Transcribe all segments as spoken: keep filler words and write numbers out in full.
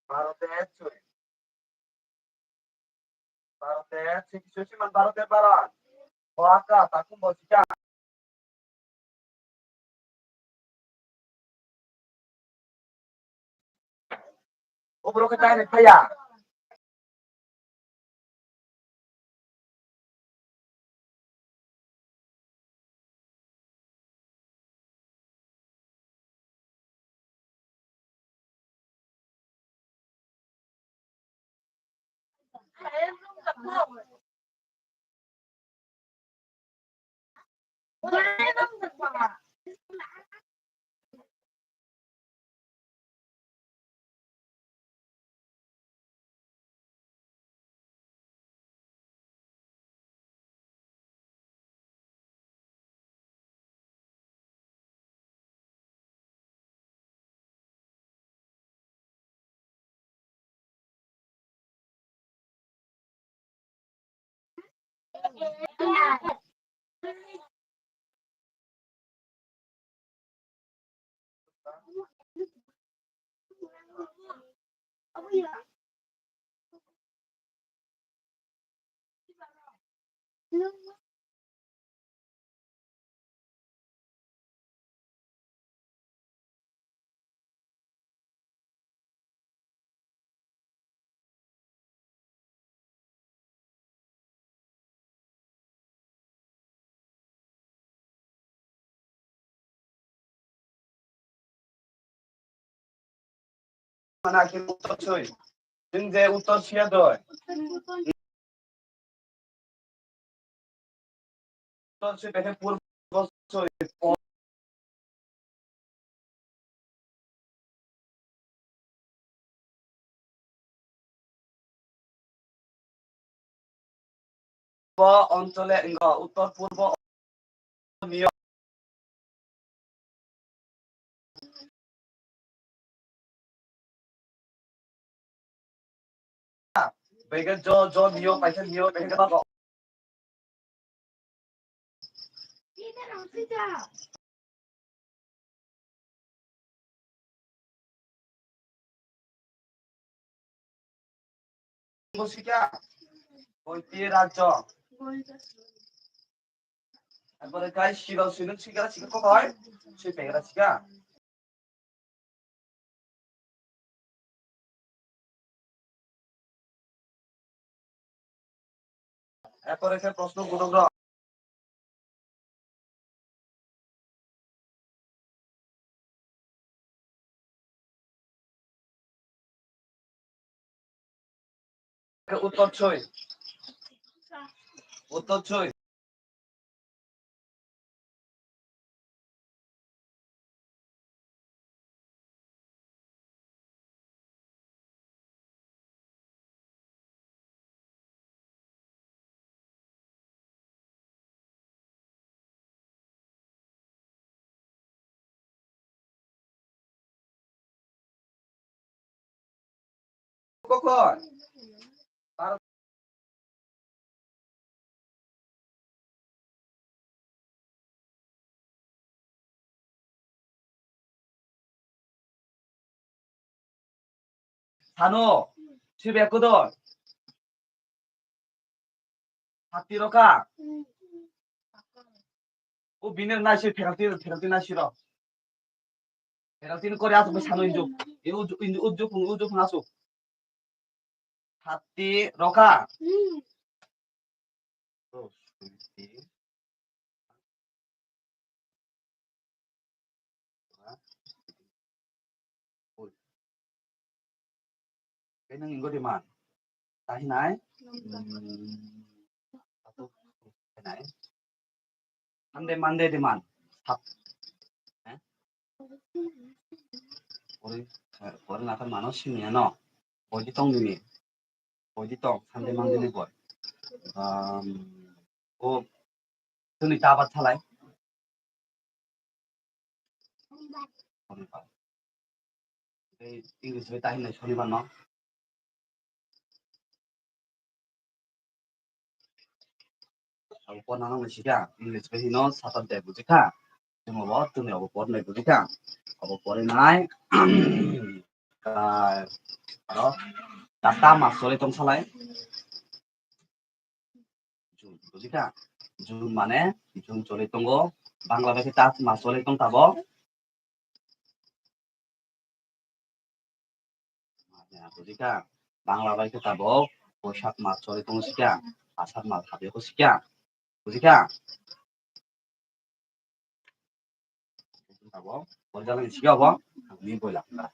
Bharote swi. Bharote swi, swi man Bharote baran. Boaka takum bosika. Ubro ke tai ne phaya. Mana khe uttor soi. Chwng je uttor siya doi. Uttor soi, bekhe purbo soi. Bo onchole wngkha uttor purbo niyo. Bege jo, jo niyo, paisa niyo, bege bago. Bosika, boiti rajyo. Ekbare kai silo silo sikara sika kokoi, si pegra sika. Erpore khe proshno gunok rok. Uttor soi. Uttor soi. kokoi. Sano, sibe kudo. Hati roka. O bini naisi penalty, penalty naisi ro. Penalty ni kori asuk sano injuk. E ujuk, injuk, ujuk, ujuk asuk. Hati roka. Khe nwng ingo de man. Tahi nai? Hmm. Nai. Sunday, Monday de man. Sat. Eh? Pori, pori na kan mano sini ano. Pori tong ni. Pori tong, Sunday, Monday ni pori. Um, o, tuni ta bat salai. English bai ta hinai sonibar no. Abo por nang nang sika English bai hino Saturday bujikha. Tumi abo tumi abo por nai bujikha. Abo pore nai. Aro tata mas sole tong salai. June, bujikha? June mane June choli tongo. Bangla bai khe ta mas choli tong tabo. Bujikha? Bangla bai khe tabo Boisak mas choli tongo sikha. Asar mas habya kho sikha. Bujikha? Abo, o jaga ni sigi abo, ni boila khna.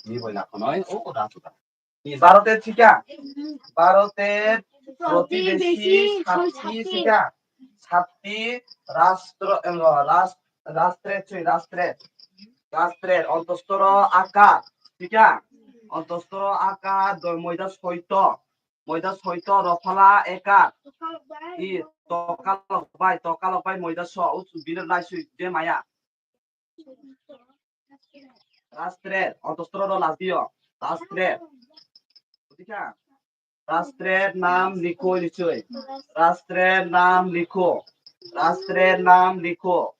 Ni boila khna, o, o da chuda. Ni Bharoter sikha, Bharoter protibesi satti sikha, satti rastro, eh, ras-, rastre, choi, rastre, rastre, ontostoro aka sikha, ontostoro aka, doi moida soito, moida soito, rofala eka, i tokalok bai, tokalok bai moida so, o bini naisui de maya. Rastrer, ontostoro ro lasdio. Rastrer. Bujicha? Rastrer nam likho nichoi. Rastrer nam likho. Rastrer nam likho.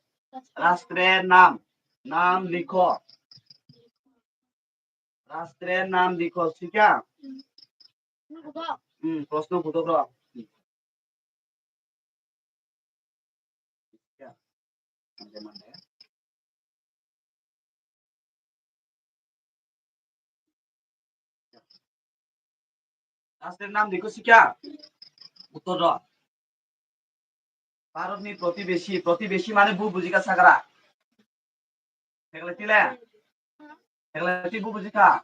Rastrer nam. Nam likho. Rastrer nam likho, sikha? Hmm, proshno budok ro. Rastrer nam likho, sikha? Uttor ro. Bharat ni protibesi, protibesi mane bu bujikha sagra. Theglai tile? Theglai ti bu bujikha?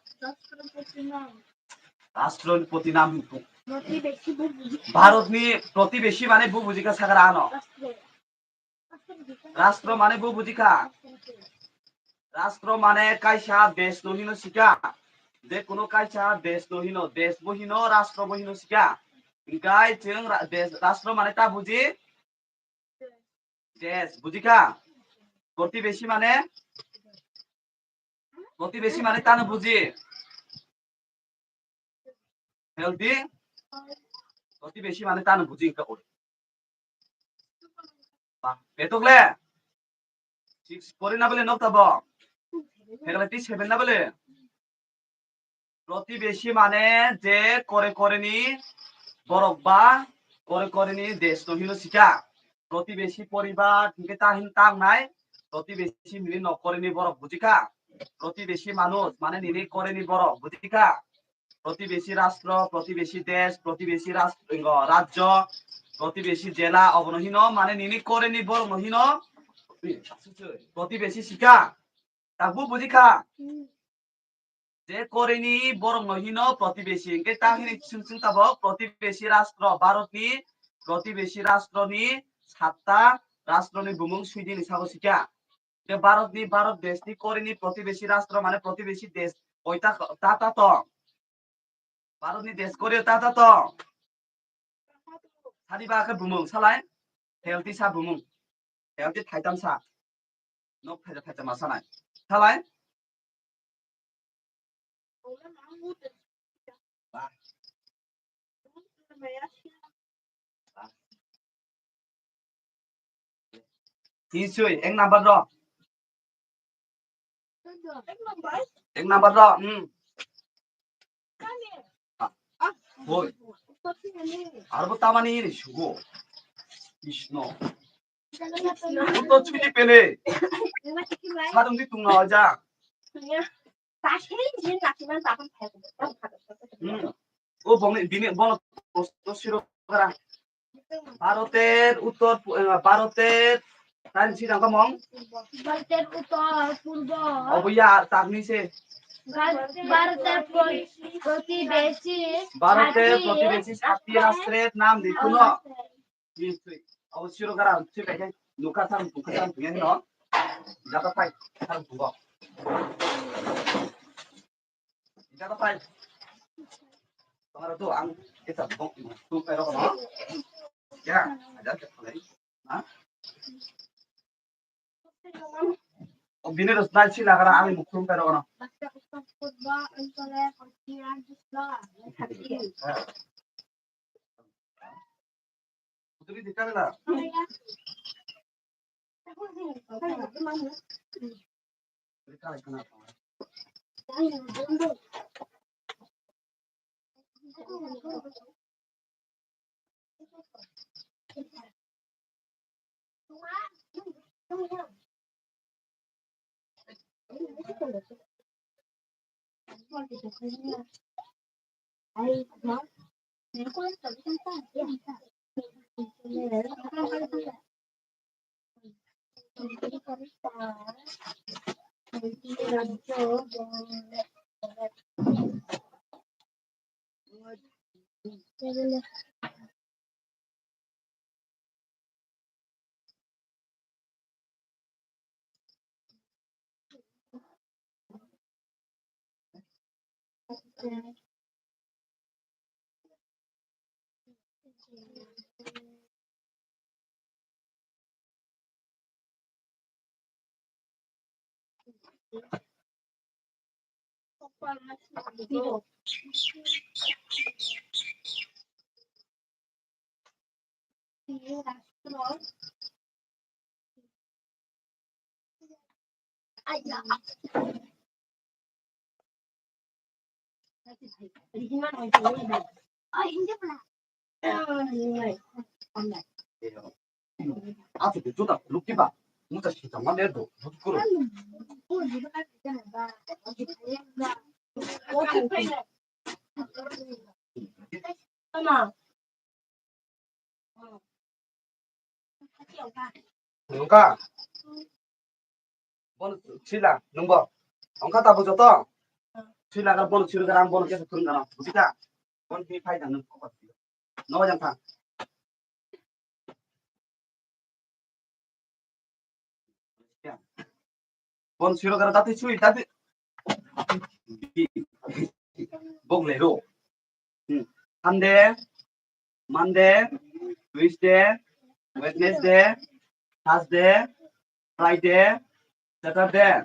Rashtrapati nam. Bharat ni protibesi mane bu bujikha sagra ano. Rashtra mane bu bujikha? Rashtra mane kaisa desh no hino sikha. Je kono kaisa desh no hino, desh bo hino, rashtra bo hino sikha. Hinkhe chwng ra-, desh, rashtra mane ta buji? Desh, bujikha? Protibesi mane? Protibesi mane tano buji? Healthy? Protibesi mane tano buji ka oi. Ba, betok le? Six pori na bole nokta bo? Healthy seven na bole? Protibesi mane je kore kore ni borok ba kore kore ni desh no hino sikha. Protibesi poribar hinkhe ta hin tangnai. Protibesi mili nok kore ni borok bujikha. Protibesi manush mane nini kore ni borok bujikha. Protibesi rashtra, protibesi desh, protibesi ras-, ingo, rajyo, protibesi jela, obono hino mane nini kore ni borok no hino protibesi sikha. Tabuk bujikha? Je kore ni borok no hino protibesi. Hinkhe ta hini chwng chwng tabok protibesi rashtra, Bharat ni protibesi rashtra ni satta rashtra ni bumung swidi ni sago sikha. Je Bharat ni, Bharat desh ni kore ni protibesi rashtra mane protibesi desh koita ta ta tong? Bharat ni desh kore ta ta tong? Sadi ba khe bumung salai. Healthy sa bumung. Healthy thaitam sa. Nok thaija thaija ma sanai. Salai. History, ek number ro. Ek number ro, hmm. Ah, boy. Arbo tamani ini sugo. Krishna. Ito chuli pele. Sadung di tungna aja. Hmm. O bongni bini bono to siro kara. ভারতের উত্তর পু-, আহ, ভারতের তাই ছিল কামং? ভারতের উত্তর পূর্ব। Obo ya, tangni se. Bharat-, ভারতের প্র-, প্রতিবেশী ভারতের সাতটি প্রতিবেশী সাতটি রাষ্ট্রের নাম লিখুন। Yes, yes. Obo siro kara, siro kara. Nuka sang, nuka sang, no? Jaga pai, sang, nuka. Ita ka pai. Tomar tu ang kita bong tu pero no. Ya, ada ke pai. Ha? O bini ros nai sila kara ang mukrum pero no. Putri di kala. Ato tu juta lukti ba, muta sita mane do, dut kuro. Wngkha? Bon sila, nungbo. Wngkha tabuk joto? Sila ka bon sila ka rang bon kesa thung kana. Buji kha? Bon hi phai jang nung. No jang kha. Bon siro gara dati sui dati. Bok lero. Hmm. Sunday, Monday, Tuesday, Wednesday, Thursday, Friday, Saturday.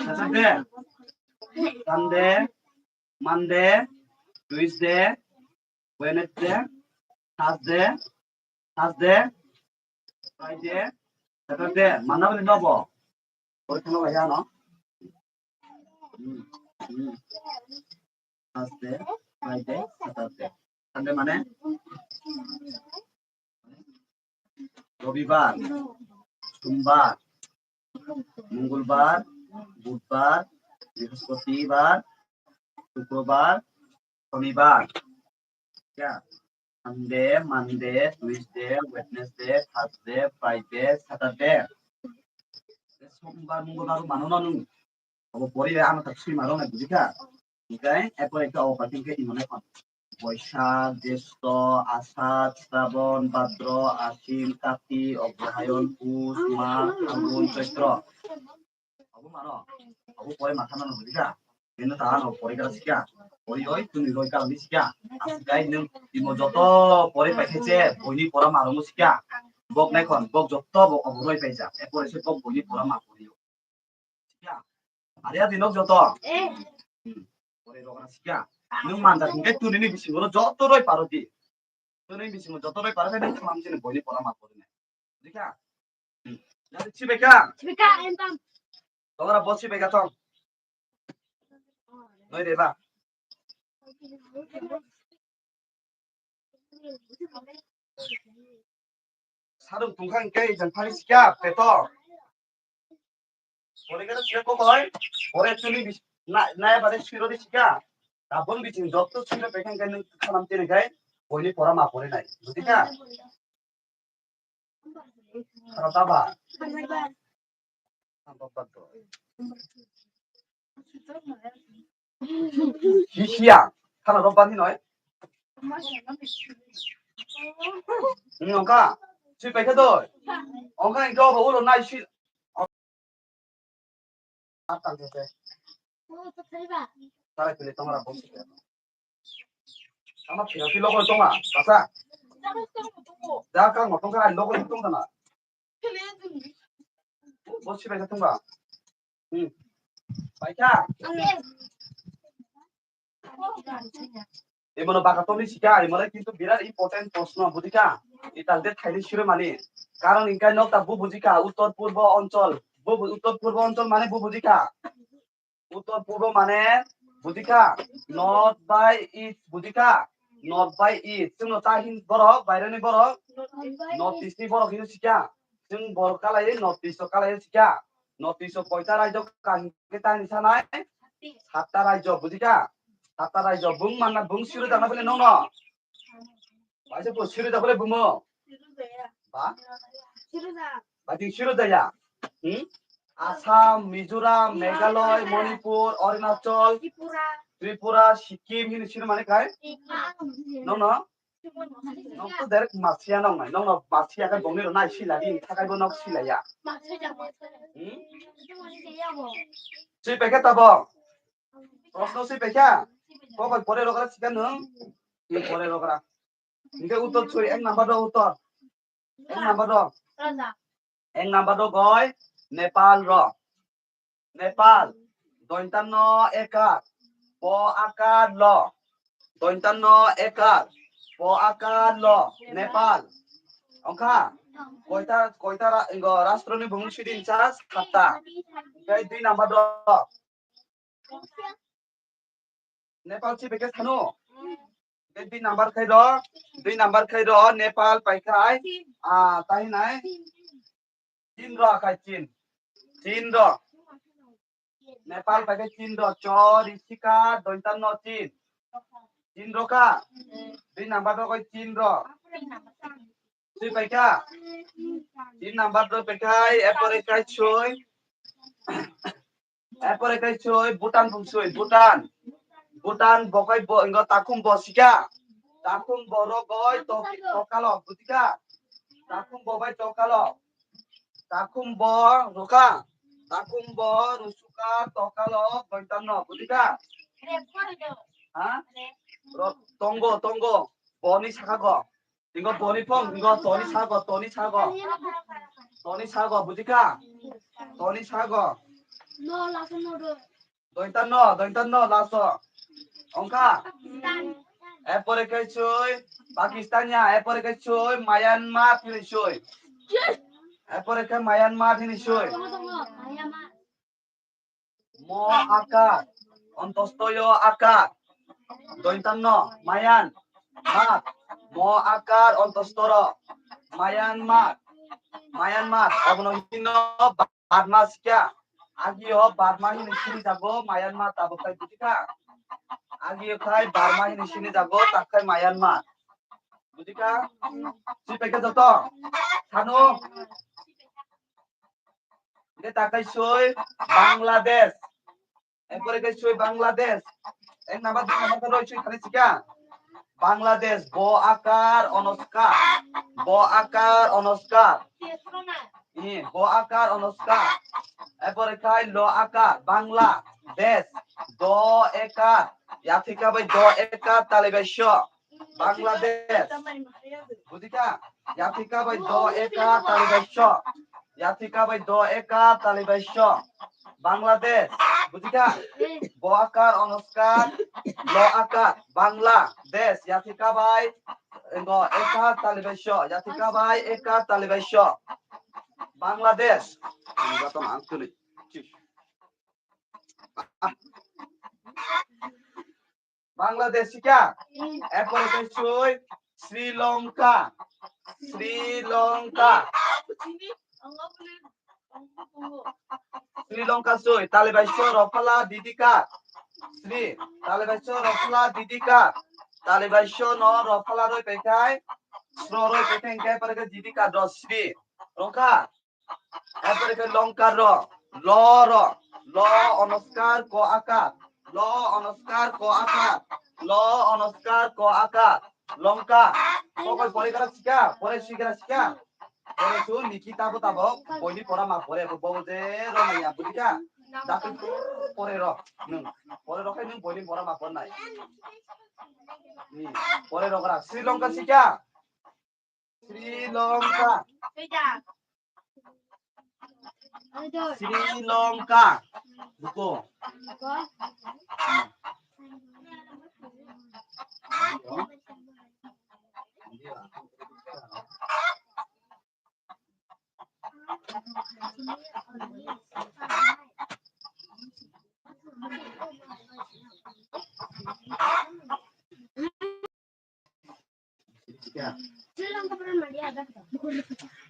Saturday. Sunday, Monday, Tuesday, Wednesday, Thursday, Thursday, Friday, Saturday. Mana bini nobo? Oi, kheno lai ano. Hmm, hmm. Thursday, Friday, Saturday. Sunday mane? Robibar, Sombar, Mongolbar, Budbar, Brihospatibar, Sukrobar, Sonibar. Ya. Sunday, Monday, Tuesday, Wednesday, Thursday, Friday, Saturday. Sombar, Mongolbar mano na nung. Abo pori ano tak sui maro na bujikha. Hikai, epor ekta o pating ke imone kon. Boishak, Jesto, Asad, Srabon, Badro, Asin, Kati, Ograhayon, Pus, Mag, Phalgun, Choitro. Abo mano, abo pore matha mano bujikha. Bino ta ano pore kara sikha. Pori oi, tuni roi kara ni sikha. Aswk kai nwng timo joto pore paikhe je, boini pora maromo sikha. Bok nai kon, bok joto bo abo roi paijak. Epore se bok boini pora ma pori o. Sikha. Are adi nok joto. Hmm. Pore rok na sikha. Nwng mandar hingke tunini bisingo joto roi paro di. Tunini bisingo joto roi paro khe nwng thamam chini boini pora ma pori nai. Dikha? Hmm. Jadi sibeka? Sibeka, entam. Tongora bo sibeka tong. Noi deba. Sarung tungkha hingke ijang phari sikya peto. Pore khe sikya kokoi. Pore chini bis-, na, naya bade siro di sikya. Tabon biching jotto siro pekhang khe nwng khanam tini khai. Boini pora ma pore nai. Buji kha? Khara taba. Hisiya, khana rok bani noi. Nongka, si paikha doi. Ongka ingka obo ulo nai si. Atang khe. Tara kile tongra bom. Ama phira phira logo tonga, basa. Da kang mo tongka logo tongka na. Bo sibai ka tongba. Hmm. Paikha. Imono baka tongni sika, imono kintu birat important proshno, bujikha? Ital de thaini siro mani. Karon ingkai nok ta bu bujikha, uttor purbo onchol. Bu bu-, uttor purbo onchol mane bu bujikha? Uttor purbo mane bujikha? North by east bujikha? North by east. Chwngno ta hin borok, baireni borok? North east ni borok hino sika. Chwng borok kalai north east o kalai sika. North east o koita rajyo kaham khe tani sanai? Satta rajyo, bujikha? Satta rajyo. Bung manna, bung siro dana bole nono. Waisa po siro da bole bumo. Ba? Ba di siro da ya. Hmm? Assam, Mizoram, Meghalaya, Manipur, Arunachal, Tripura, Sikkim, hini siro mane kai? Nono? Nok to direct masia nok nai, nok no masia kai bongni ro nai sila di, thakai bo nok sila ya. Hmm? Sui paikha tabo. Proshno sui paikha. Kokoi pore rogra sika nwng. Ni pore rogra. Hingke uttor sui ek number do uttor. Ek number do. Ek number do goi Nepal ro. Nepal. Dointan no ekar. Po akar lo. Dointan no ekar. Po akar lo. Nepal. Ongkha. Koita, koita ra-, ingo rastro ni bumung sidin sa satta. Hingke dui number do. Nepal si beke sano. Dui number khai ro, dui number khai ro, Nepal pai khai. Ah, tai nai. Chin ro khai Chin. Chin ro. Nepal pai khai Chin ro. Cho, ri, sika, dointan no Chin. Chin ro kha. Dui number ro khai Chin ro. Sui paikha. Tin number do pekhai, epore kai sui. Epore kai sui, Bhutan bung sui, Bhutan. Bhutan bokai bo, ingo takhum bo sika. Takhum bo rogoi, to-, tokalo, butika. Takhum bo bai tokalo. Takhum bo ruka. Takhum bo rusuka, tokalo, boitanno, butika. Ha? Ro-, tongo, tongo. Boni saka go. Ingo toni phone, ingo toni sago, toni sago. Toni sago, bujikha? Toni sago. No, last no do. Dointan no, dointan no, last o. Ongkha? Pakistan. Epore kai sui, Pakistan ya, epore kai sui, Myanmar hini sui. Epore kai Myanmar hini sui. Tongo, tongo, Myanmar. Mo akar, ontostoyo akar. Dointanno, Mayan, mat. Mo akar, ontostoro. Mayan mat. Mayan mat. Abono hino Burma sikya. Agio Burma hini sini jago, Mayan mat abo khai bujikha. Agio khai Burma hini sini jago, takhai Mayan mat. Bujikha? Sipekha joto. Sano. Hingke ta kai soi Bangladesh. Epore kai soi Bangladesh. Ek number, dui number ta roi soi thani sika. Bangladesh, bo akar onoska. Bo akar onoska. Ni, bo akar onoska. Epore kai lo akar. Bangla, desh. Do ekar. Yathika bai do ekar talibai sio. Bangladesh. Bujikha? Yathika bai do eka talibai sio. Yathika bai do eka talibai sio. Bangladesh. Bujikha? Bo akar onoskar. Lo akar, Bangla, desh, yathika bai, ngo, eka talibaisyo, yathika bai, eka talibaisyo. Bangladesh. Ang joto ang tuli. Ah. Bangladesh sikya. Epore ke sui Sri Lanka. Sri Lanka. Sri Lanka sui. Talibai so rofala didika. Sri. Talibai so rofala didika. Talibai so no rofala roi pekai. Sro roi pekai ke pare ke didika do Sri. Rongka. Epore ke longkar ro, lo ro, lo onoskar ko akar, lo onoskar ko akar, lo onoskar ko akar, longka. Kokoi pore kara sikya, pore sikra sikya. Pore su niki tabo tabo, boini pora ma pore, bo bo je ro na ya, bujika? Datu pore ro, nung, pore ro kai nung boini pora ma pore nai. Ni, pore ro kara, Sri Lanka sikya. Sri Lanka. Sri Lanka. Buko.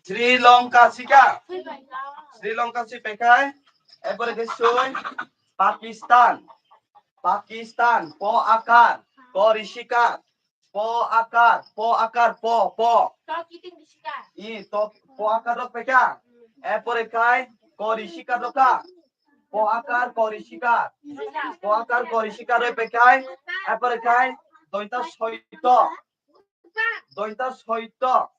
Sri Lanka sika. Sri Lanka si pekai. Epore ke soi Pakistan. Pakistan. Po akar. Ko risika. Po akar. Po akar. Po. Po. I to po akar rok peka. Epore kai. Ko risika doka. Ko akar, ko risika. Ko akar, ko risika roi pekai. Epore kai. Doita soito. Doita soito.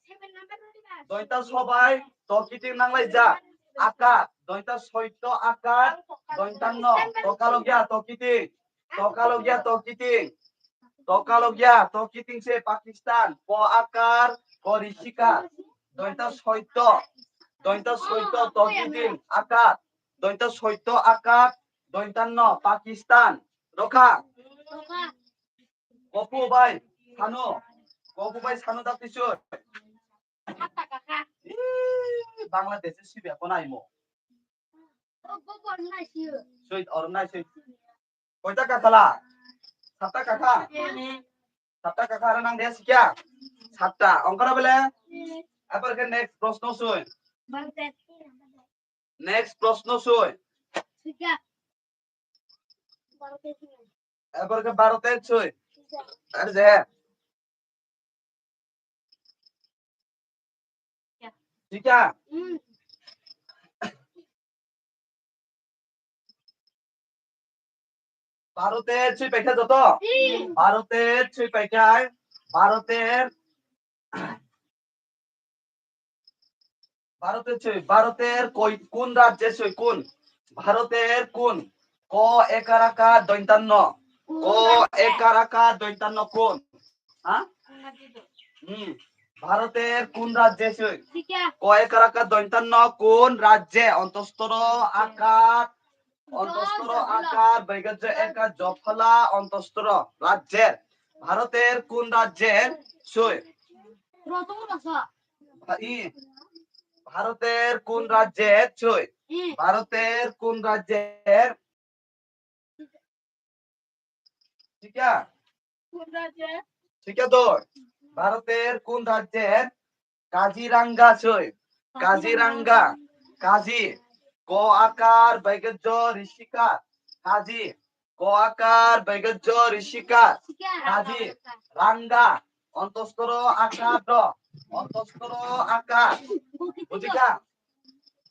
Doita sobai. Tokiting nanglai ja. Akar. Doita soito akar. Doita no. Tokalogya tokiting. Tokalogya tokiting. Tokalogya tokiting se Pakistan. Po akar, ko risika. Doita soito. Doita soito tokiting. Akar. Doita soito akar. Doita no Pakistan. Rokha. Kopu bai sano. Kopu bai sano dati soi. Ih, Bangladesh sibe ko naimo. Soi or nai soi. Koita kakhala? Satta kakha? Satta kakha aro nang de sikya? Satta. Ongkara bele? Epor ke next proshno soi. Next proshno soi. Epor ke Bharoter soi. Ar je. Thik ya? Bharoter soi paikha joto? Bharoter soi paikha, Bharoter, Bharoter soi, Bharoter koi, kun rajye soi kun? Bharoter kun? Ko ekaraka dointanno. Ko ekaraka dointanno kun? Ha? Hmm. Bharoter kun rajye soi? Ko ekaraka dointanno kun rajye? Ontostoro akar, ontostoro akar, baigajjo eka jophala, ontostoro rajyer. Bharoter kun rajyer soi? Bha-, i, Bharoter kun rajyer soi? Bharoter kun rajyer? Thik ya? Thik ya to? Bharoter kun rajyer Kaziranga soi? Kaziranga. Kazi. Ko akar, baigajjo, risika. Kazi. Ko akar, baigajjo, risika. Kazi. Ranga. Ontostoro akar do. Ontostoro akar. Bujika?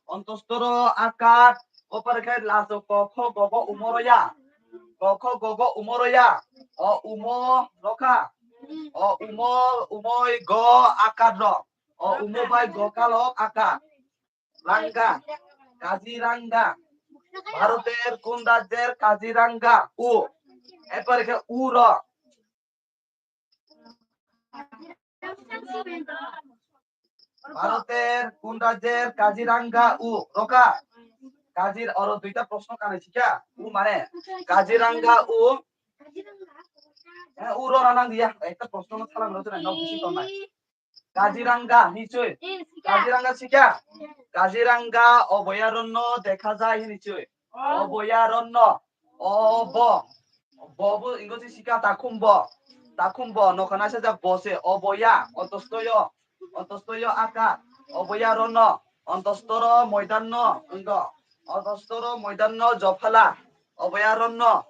Ontostoro akar, opor khe laso kokho gobo umoroya. Kokho gobo umoroya. O umo rokha. O umo, umoi go akar rok. O umo bai go kalok akar. Ranga. Kaziranga. Bharoter kun rajyer Kaziranga? U. Epor khe u rok. Bharoter kun rajyer Kaziranga u rokha? Kazir, oro duita proshno kanai sikha. U mane Kaziranga u, Eh, uro na nang dia. Ekta proshno no salam rojana, nok bisi tongnai. Kaziranga, nichoi. Kaziranga sikha? Kaziranga oboyaronno dekha jai hini choi. Oboyaronno. Obo. Bo bo ingo si sikha takhumbo. Takhumbo, nokhana sajak bo se. Oboya, ontostoyo. Ontostoyo aka. Oboyaronno. Ontostoro moidanno. Ingo. Ontostoro moidanno jophala. Oboyaronno.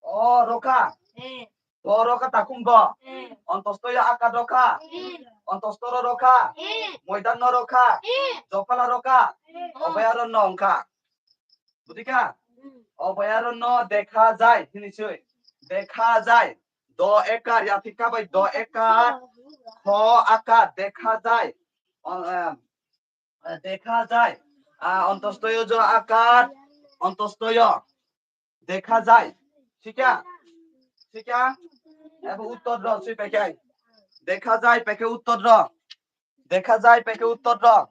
O rokha. Eh. Bo rokha takhumbo. Eh. Ontostoyo aka rokha. Eh. Ontostoro rokha. Eh. Moidanno rokha. Eh. Jophala rokha. Eh. Oboyaronno wngkha. Butikha? Hmm. Oboyaronno dekha jai, hini soi. Dekha jai. Do ekar, yathikha bai do ekar. Kho aka, dekha jai. O, em, eh, dekha jai. Ah, ontostoyo jo akar, ontostoyo. Dekha jai. Sikha? Sikha? Ebo uttor ro, sui pekhai. Dekha jai, pekhe uttor ro. Dekha jai, pekhe uttor ro.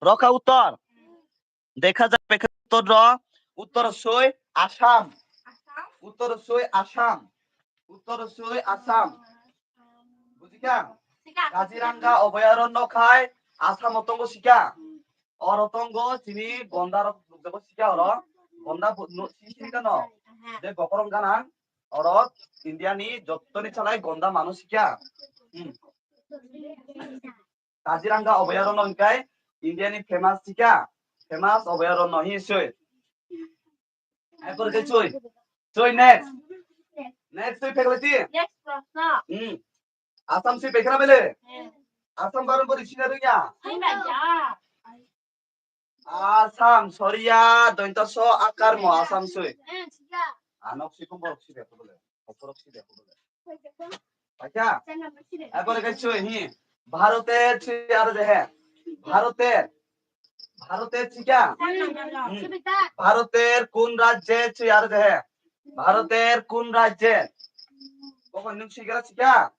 Rokha uttor. Dekha jai, pekhe uttor ro. Uttor soi Assam. Uttor soi Assam. Uttor soi Assam. Bujikha? Kaziranga oboyaronno khai Assam o tongo sikha. Oro tongo chini gonda rok nukjago sikha oro. Gonda bu-, nu-, si-, sini kano. Je bokorong ganang. Oro India ni jottoni salai gonda mano sikha. Hmm. Kaziranga oboyaronno hingkai India ni famous sikha. Famous oboyaronno hi soi. Ai, por ke soi. Soi next. Next soi pekla ti. Next proshno. Hmm. Assam soi pekla bele. Hmm. Assam baron bori sina dunya. Hai baya. Assam, soriya, dointa so, akar mo, Assam soi. Eh, siya. Anok si pun borok si beko bole. Oporok si beko bole. Paikha? Ebore kai soi hi. Bharoter soi aro je he. Bharoter. Bharoter sikha? Hmm. Bharoter kun rajyer soi aro je he. Bharoter kun rajyer. Koko nuk sikha sikha?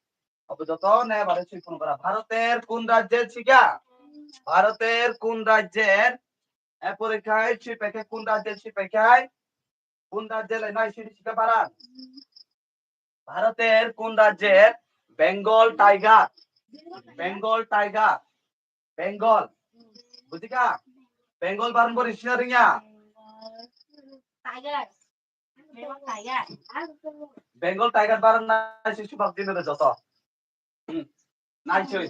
Abo joto ne bare sui phone kora. Bharoter kun rajyer sikha? Bharoter kun rajyer? E pore khai sui pekhe kun rajyer sui pekhe? Kun rajyer lai nai sui sikha baran? Bharoter kun rajyer? Bengal tiger. Bengal tiger. Bengal. Bujikha? Bengal baran bori sina ringya? Tiger. Bengal tiger. Bengal tiger baran nai si subak dine de joto. Hmm. Nai soi.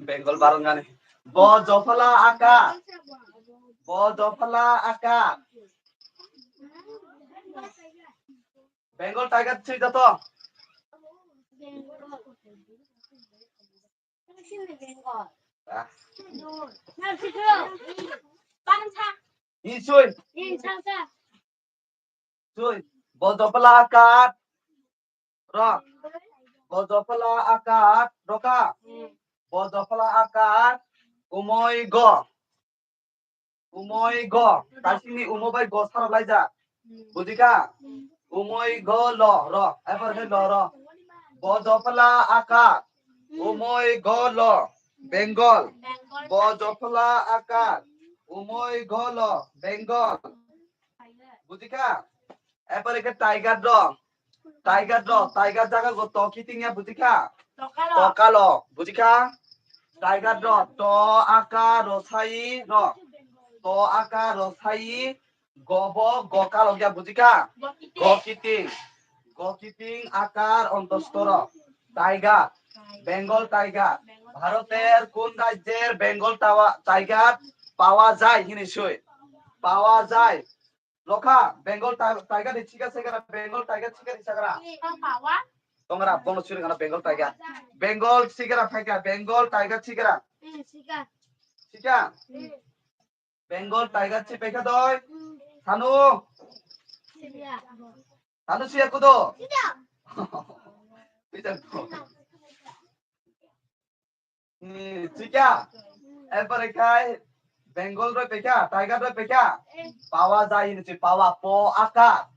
Bengal baran gani. Bo jophala aka. Bo jophala aka. Bengal tiger soi joto. Ah. Hi soi. Soi. Bo jophala akar. Ro. Bo jophala akar. Rokha. Bo jophala akar. Umoi go. Umoi go. Tasini umo bai go sarap laijak. Bujikha? Umoi go lo ro. Ebar he lo ro. Bo jophala akar. Umoi go lo. Bengal. Bo jophala akar. Umoi go lo. Bengal. Bujikha? Ebar ke tiger ro. Tiger ro, tiger jaga go to kiting ya bujikha? Tokalo. Tokalo, bujikha? Tiger ro, to aka ro sai ro. To aka ro sai, go bo go kalo ya bujikha? Go kiting. Go kiting. Go kiting akar ontostoro. Tiger. Bengal tiger. Bharoter kun rajyer Bengal tawa-, tiger pawa jai hini soi? Pawa jai. Lokha, Bengal ti-, tiger ni chikha sekara, Bengal tiger chikha ni sakara. Pawa. Tongra, bono churi kana Bengal tiger. Bengal chikara phaika, Bengal tiger chikara. Hmm, chikha. Chikha? Hmm. Bengal tiger chi phaika doi. Hmm. Thanu. Siya. Thanu siya kudo. Siya. Siya kudo. Hmm, chikha. Erpore khai Bengal roi pekha, tiger roi pekha. Pawa jai hinwi chi pawa, po akar.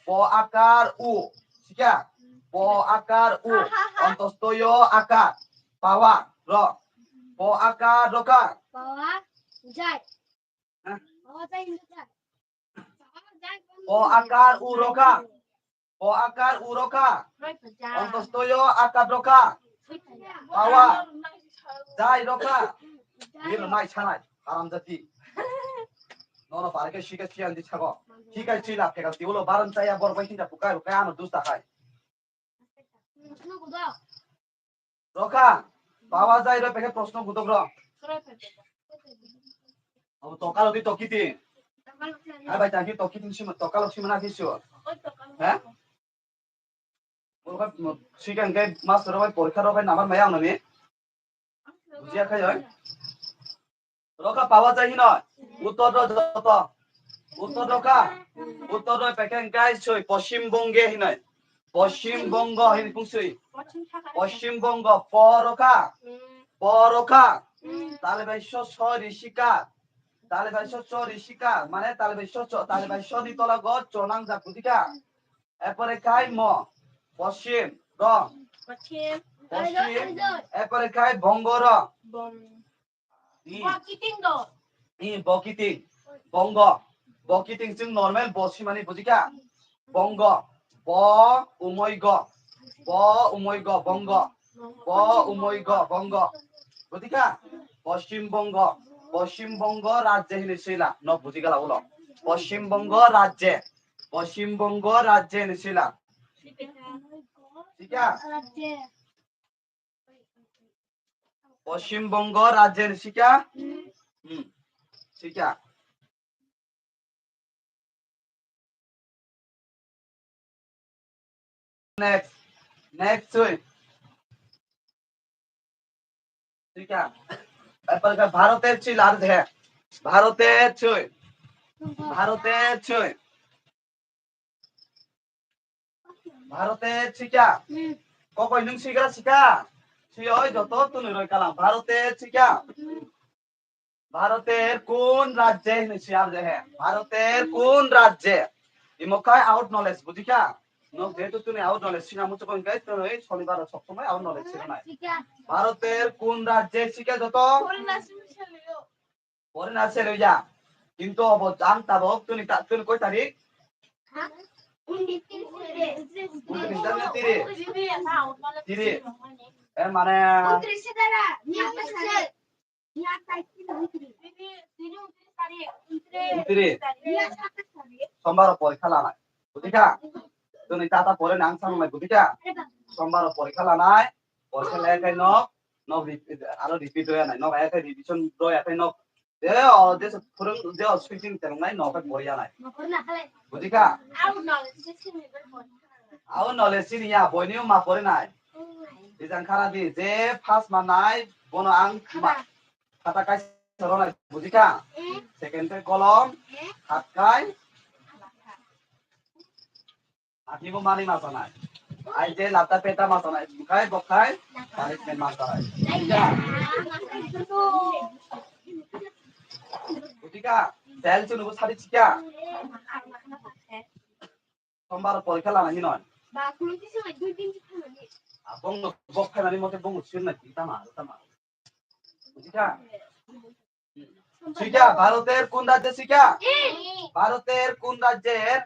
Po akar u. Chikha. Po akar u. Ontostoyo akar. Pawa ro. Po akar rokha. Pawa jai. Hah? Pawa jai hinwi jai. Pawa jai. Po akar u rokha. Po akar u rokha. Ontostoyo akar rokha. Pawa jai rokha. Biro nai sanai. Haram jati. Nono pare ke shika chian di chago. Hikai chila phekal ti ulo baran chaya bor bai hinda bukai bukai ano dusta khai. Rokha, bawa jai ro pekhe proshno gudok ro. Abo tokalo di tokiti. Hai bai tangki tokiti sima tokalo sima na kisu. He? Sikang ke master bai porikha ro bai namar maya nani. Bujiya khai oi. Rokha pawa jai hinoi. Uttor ro joto. Uttor rokha. Uttor ro pekeng kai soi Poschim Bonge hinoi. Poschim Bongo hinoi kungsui. Poschim Bongo. Po rokha. Po rokha. Talibai so so rishika. Talibai so so rishika. Mane talibai so so. Talibai so ni tola go chonang jak budika. Epore kai mo. Poschim. Ro. Poschim. Poschim. Epore kai Bongo ro. Bong. I. Bo kiting do. I bo kiting. Bongo. Bo kiting chwng normal bo simani bujikha. Bongo. Bo umoi go. Bo umoi go bongo. Bo umoi go bongo. Bujikha? Poschim Bongo. Poschim Bongo rajye hinwi swila. No bujikhala ulo. Poschim Bongo rajye. Poschim Bongo rajye hinwi swila. Sikha? Poschim Bongo rajyer sikha? Hmm. Sikha. Next. Next sui. Sikha. এরপরে ভারতের চুই লাল দেহে। ভারতের চুই। ভারতের চুই। ভারতের sikha? Hmm. Kokoi nwng sigra sikha? Siyoi joto twnwi roi kalam. ভারতের sikha? Hmm. ভারতের কোন রাজ্যে hinwi siya je he? ভারতের কোন রাজ্যে? Imo khai out knowledge, bujikha? Nok jehetu twnwi out knowledge sina muchukon kai twnwi sonibar sok somoi out knowledge sina nai. Sikha. ভারতের কোন রাজ্যে sikha joto? Foreign national. Pore na se loya. Kintu obo jang tabok tuni ta-, tuni koi tarik? Untris tarik na tiri? Tiri. Er mane tiri. Sombar porikha lanai. Bujikha? Tuni tata pore nang sanglai bujikha? Sombar porikha lanai. Porikha lai khai nok. Nok repeat, aro repeat doya nai. Nok ai khai revision doya khai nok. Je o, je se phurung, je o switching tengnai, nok khai poriya nai. Bujikha? Au knowledge sini ya, boini ma pore nai. Bijang khara di, je first ma nai, bono ang ma, khata kai soro nai, bujikha? Second kai kolom, hat kai. Athibo mani ma sanai. Ai je lata peta ma sanai. Bukhai bokhai. Punishment ma sanai. Utika. Sel chunu bo sadi chika. Sombar porikha lana hinoi. Abong no bokhai mani mote bong sir na kita ma, kita ma. Utika. Sikha, ভারতের কোন রাজ্যে sikha? ভারতের কোন রাজ্যের?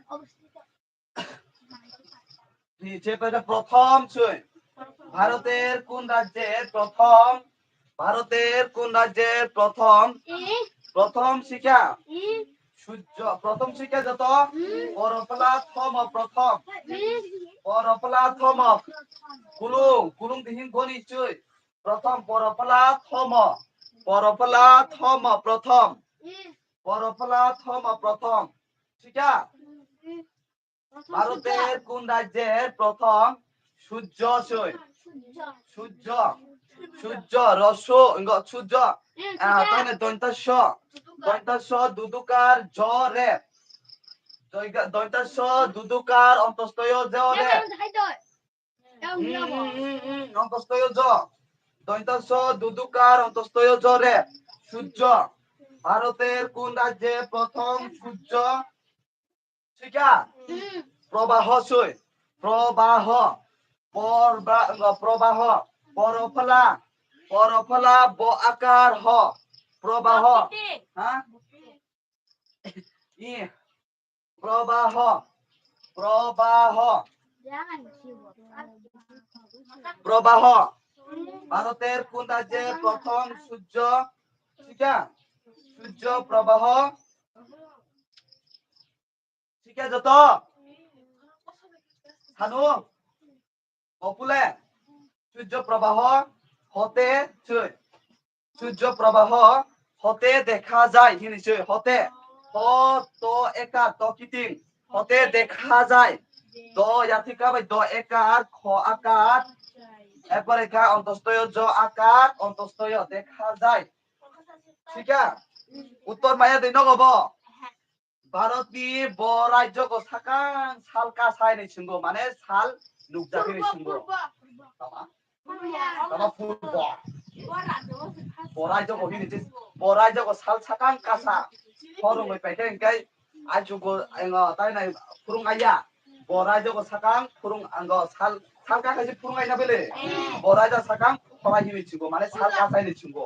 নিচে পেজে প্রথম ছুঁই। ভারতের কোন রাজ্যের প্রথম? ভারতের কোন রাজ্যের প্রথম? প্রথম sikha? সূর্য। প্রথম sikha যত? পরপলা থম প্রথম। পরপলা থম। কুলুং, কুলুং দিহিং গনি ছুঁই। প্রথম পরপলা থম। পরপলা থম প্রথম। পরপলা থম প্রথম। Sikha? ভারতের কোন রাজ্যের প্রথম সূর্য ছুঁই? সূর্য। সূর্য। রস, ইংগ, সূর্য। আহ, তাহলে দন্ত্য স। দন্ত্য স, দুদুকার, জ, রে। দৈগা-, দন্ত্য স, দুদুকার, অন্তস্থয়, জ, রে। উম, উম, উম, উম, অন্তস্থয় জ। দন্ত্য স, দুদুকার, অন্তস্থয় জ রে। সূর্য। ভারতের কোন রাজ্যে প্রথম সূর্য? Sikha? প্রবাহ ছুঁই। প্রবাহ। Porba-, probaho. Porofala. Porofala bo akar ho. Probaho. Ha? I. Probaho. Probaho. Probaho. ভারতের কোন রাজ্যে প্রথম সূর্য, ঠিক আছে? সূর্য প্রবাহ, ঠিক আছে তো? Sanu. Opule. সূর্য প্রবাহ হতে চৈ। সূর্য প্রবাহ হতে দেখা যায়, hini choi, হতে। হ, ত, একার, ত কিতিং। হতে দেখা যায়। দ, ইয়াথিকা bai দ একার, খ আকার। এরপরে কা অন্তস্থয়, জ আকার, অন্তস্থয় দেখা যায়। ঠিক আছে? উত্তর maya de nogo bo. Bharatni bo rajyogo sakang sal kasai hinwi swngo, mane sal nukjak hinwi swngo. Tama? Tama purbo. Bo rajyogo hini je, bo rajyogo sal sakang kasa. Phorongwi paikhe hwnkhe achugo engo tai nai phurung aiya. Bo rajyogo sakang phurung ango sal, sal kasa se phurung aina bele. Bo rajyo sakang khorai hinwi swngo, mane sal kasai hinwi swngo.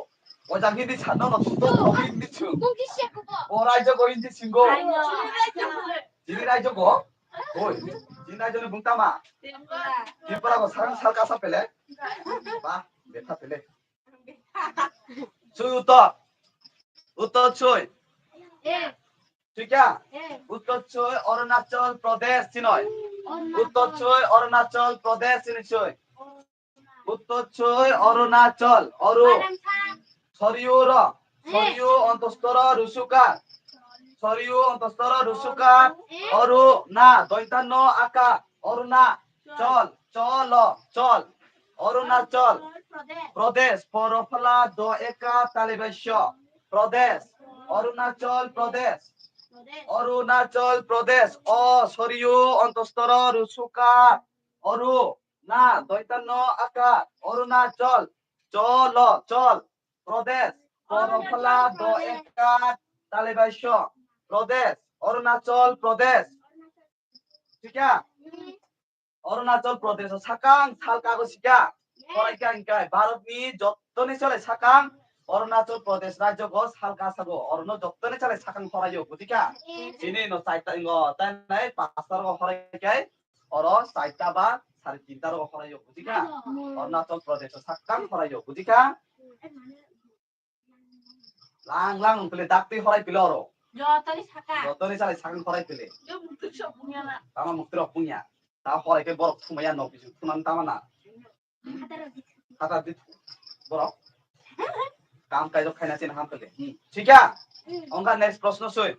O jang hindi sanno no, to hindi chwng. O raijak o hindi singo. Chini raijak o? Oi, chini raijak ni bung tama? Tripura bo sarang sal kasa pele. Ba, betha pele. Sui uttor. Uttor sui. Thik ya? Uttor sui Arunachal Pradesh chinoi. Uttor sui Arunachal Pradesh chini sui. উত্তর ছয় অরুণাচল, অরু। সরিউ র, সরিউ অন্তস্তর রুসুকার। সরিউ অন্তস্তর রুসুকার, অরু না, দন্ত্য ন আকার, অরুণা, চল, চল, চল। অরুণাচল প্রদেশ, পরফলা দ একা তালিবাস্য। প্রদেশ, অরুণাচল প্রদেশ। অরুণাচল প্রদেশ, অ সরিউ অন্তস্তর রুসুকার, অরু। না, দন্ত্য ন আকার, অরুণাচল, চল, চল, প্রদেশ, পরফলা দ একা তালিবাস্য, প্রদেশ, অরুণাচল প্রদেশ। ঠিক আছে? Arunachal Pradesh o sakang sal kago sika. Horai ka hingkai Bharat ni jottoni chale sakang Arunachal Pradesh rajyo go sal kasago. Orono jottoni chale sakang horaio, bujika? Chini no chaita ingo, tai nai pastor go horai kai. Oro chaita ba sari tinta rogo horaio, bujika? Arunachal Pradesh o sakang horaio, bujika? Lang lang pele dakti horai pele oro. Jotoni saka. Jotoni salai sakang horai pele. Yo mukti sok punya na. Tama mukti rok punya. Ta horai ke borok thumaya nok bisu thunan tama na. Hata dit. Borok. Kam kai jok khaina chin ham pele. Thik ya? Ongka next proshno soi.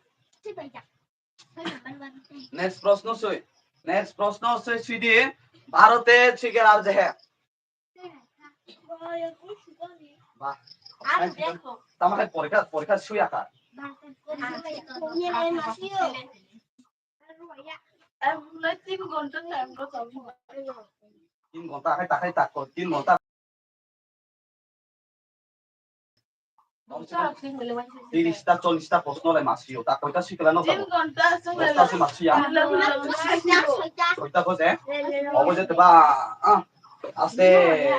Next proshno soi. Next proshno soi sidi. Bharote chigar ar jehe. বাহ। আর দেখো। তামাকে পরীক্ষা, পরীক্ষা শুয়ে আঁকা। আর তিন ঘন্টা টাইম। তিন ঘন্টা আঁকাই তাকাই তাক কর, তিন ঘন্টা। তিরিশটা, চল্লিশটা প্রশ্ন লাই মাসিও, তা কয়টা শিখলা না? তিন ঘন্টা আছে। দশটা আছে মাসিয়া। ছয়টা বোঝে? অবুঝে তো বা, আহ, আস্তে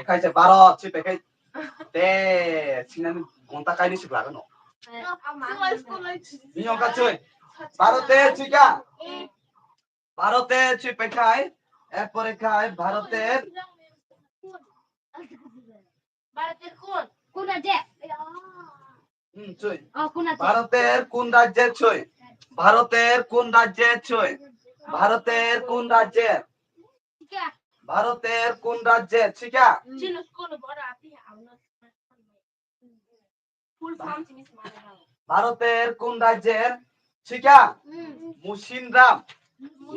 খাইছে বারো, ছিপে খাই। Te, sinani gonta kaini sik lagano. Niyom kachoi. Bharoter chika. Bharoter choi pekhai. Erpore khai Bharoter. ভারতের কোন? কোন রাজ্যে? Hmm, choi. Oh, কোন রাজ্যে? ভারতের কোন রাজ্যে choi? ভারতের কোন রাজ্যে choi? ভারতের কোন রাজ্যে? Chika. ভারতের কোন রাজ্যে? Chika. Chino kono bora api hauno. Full form chini sima na. ভারতের কোন রাজ্যের? Chika. Hmm. Musinram.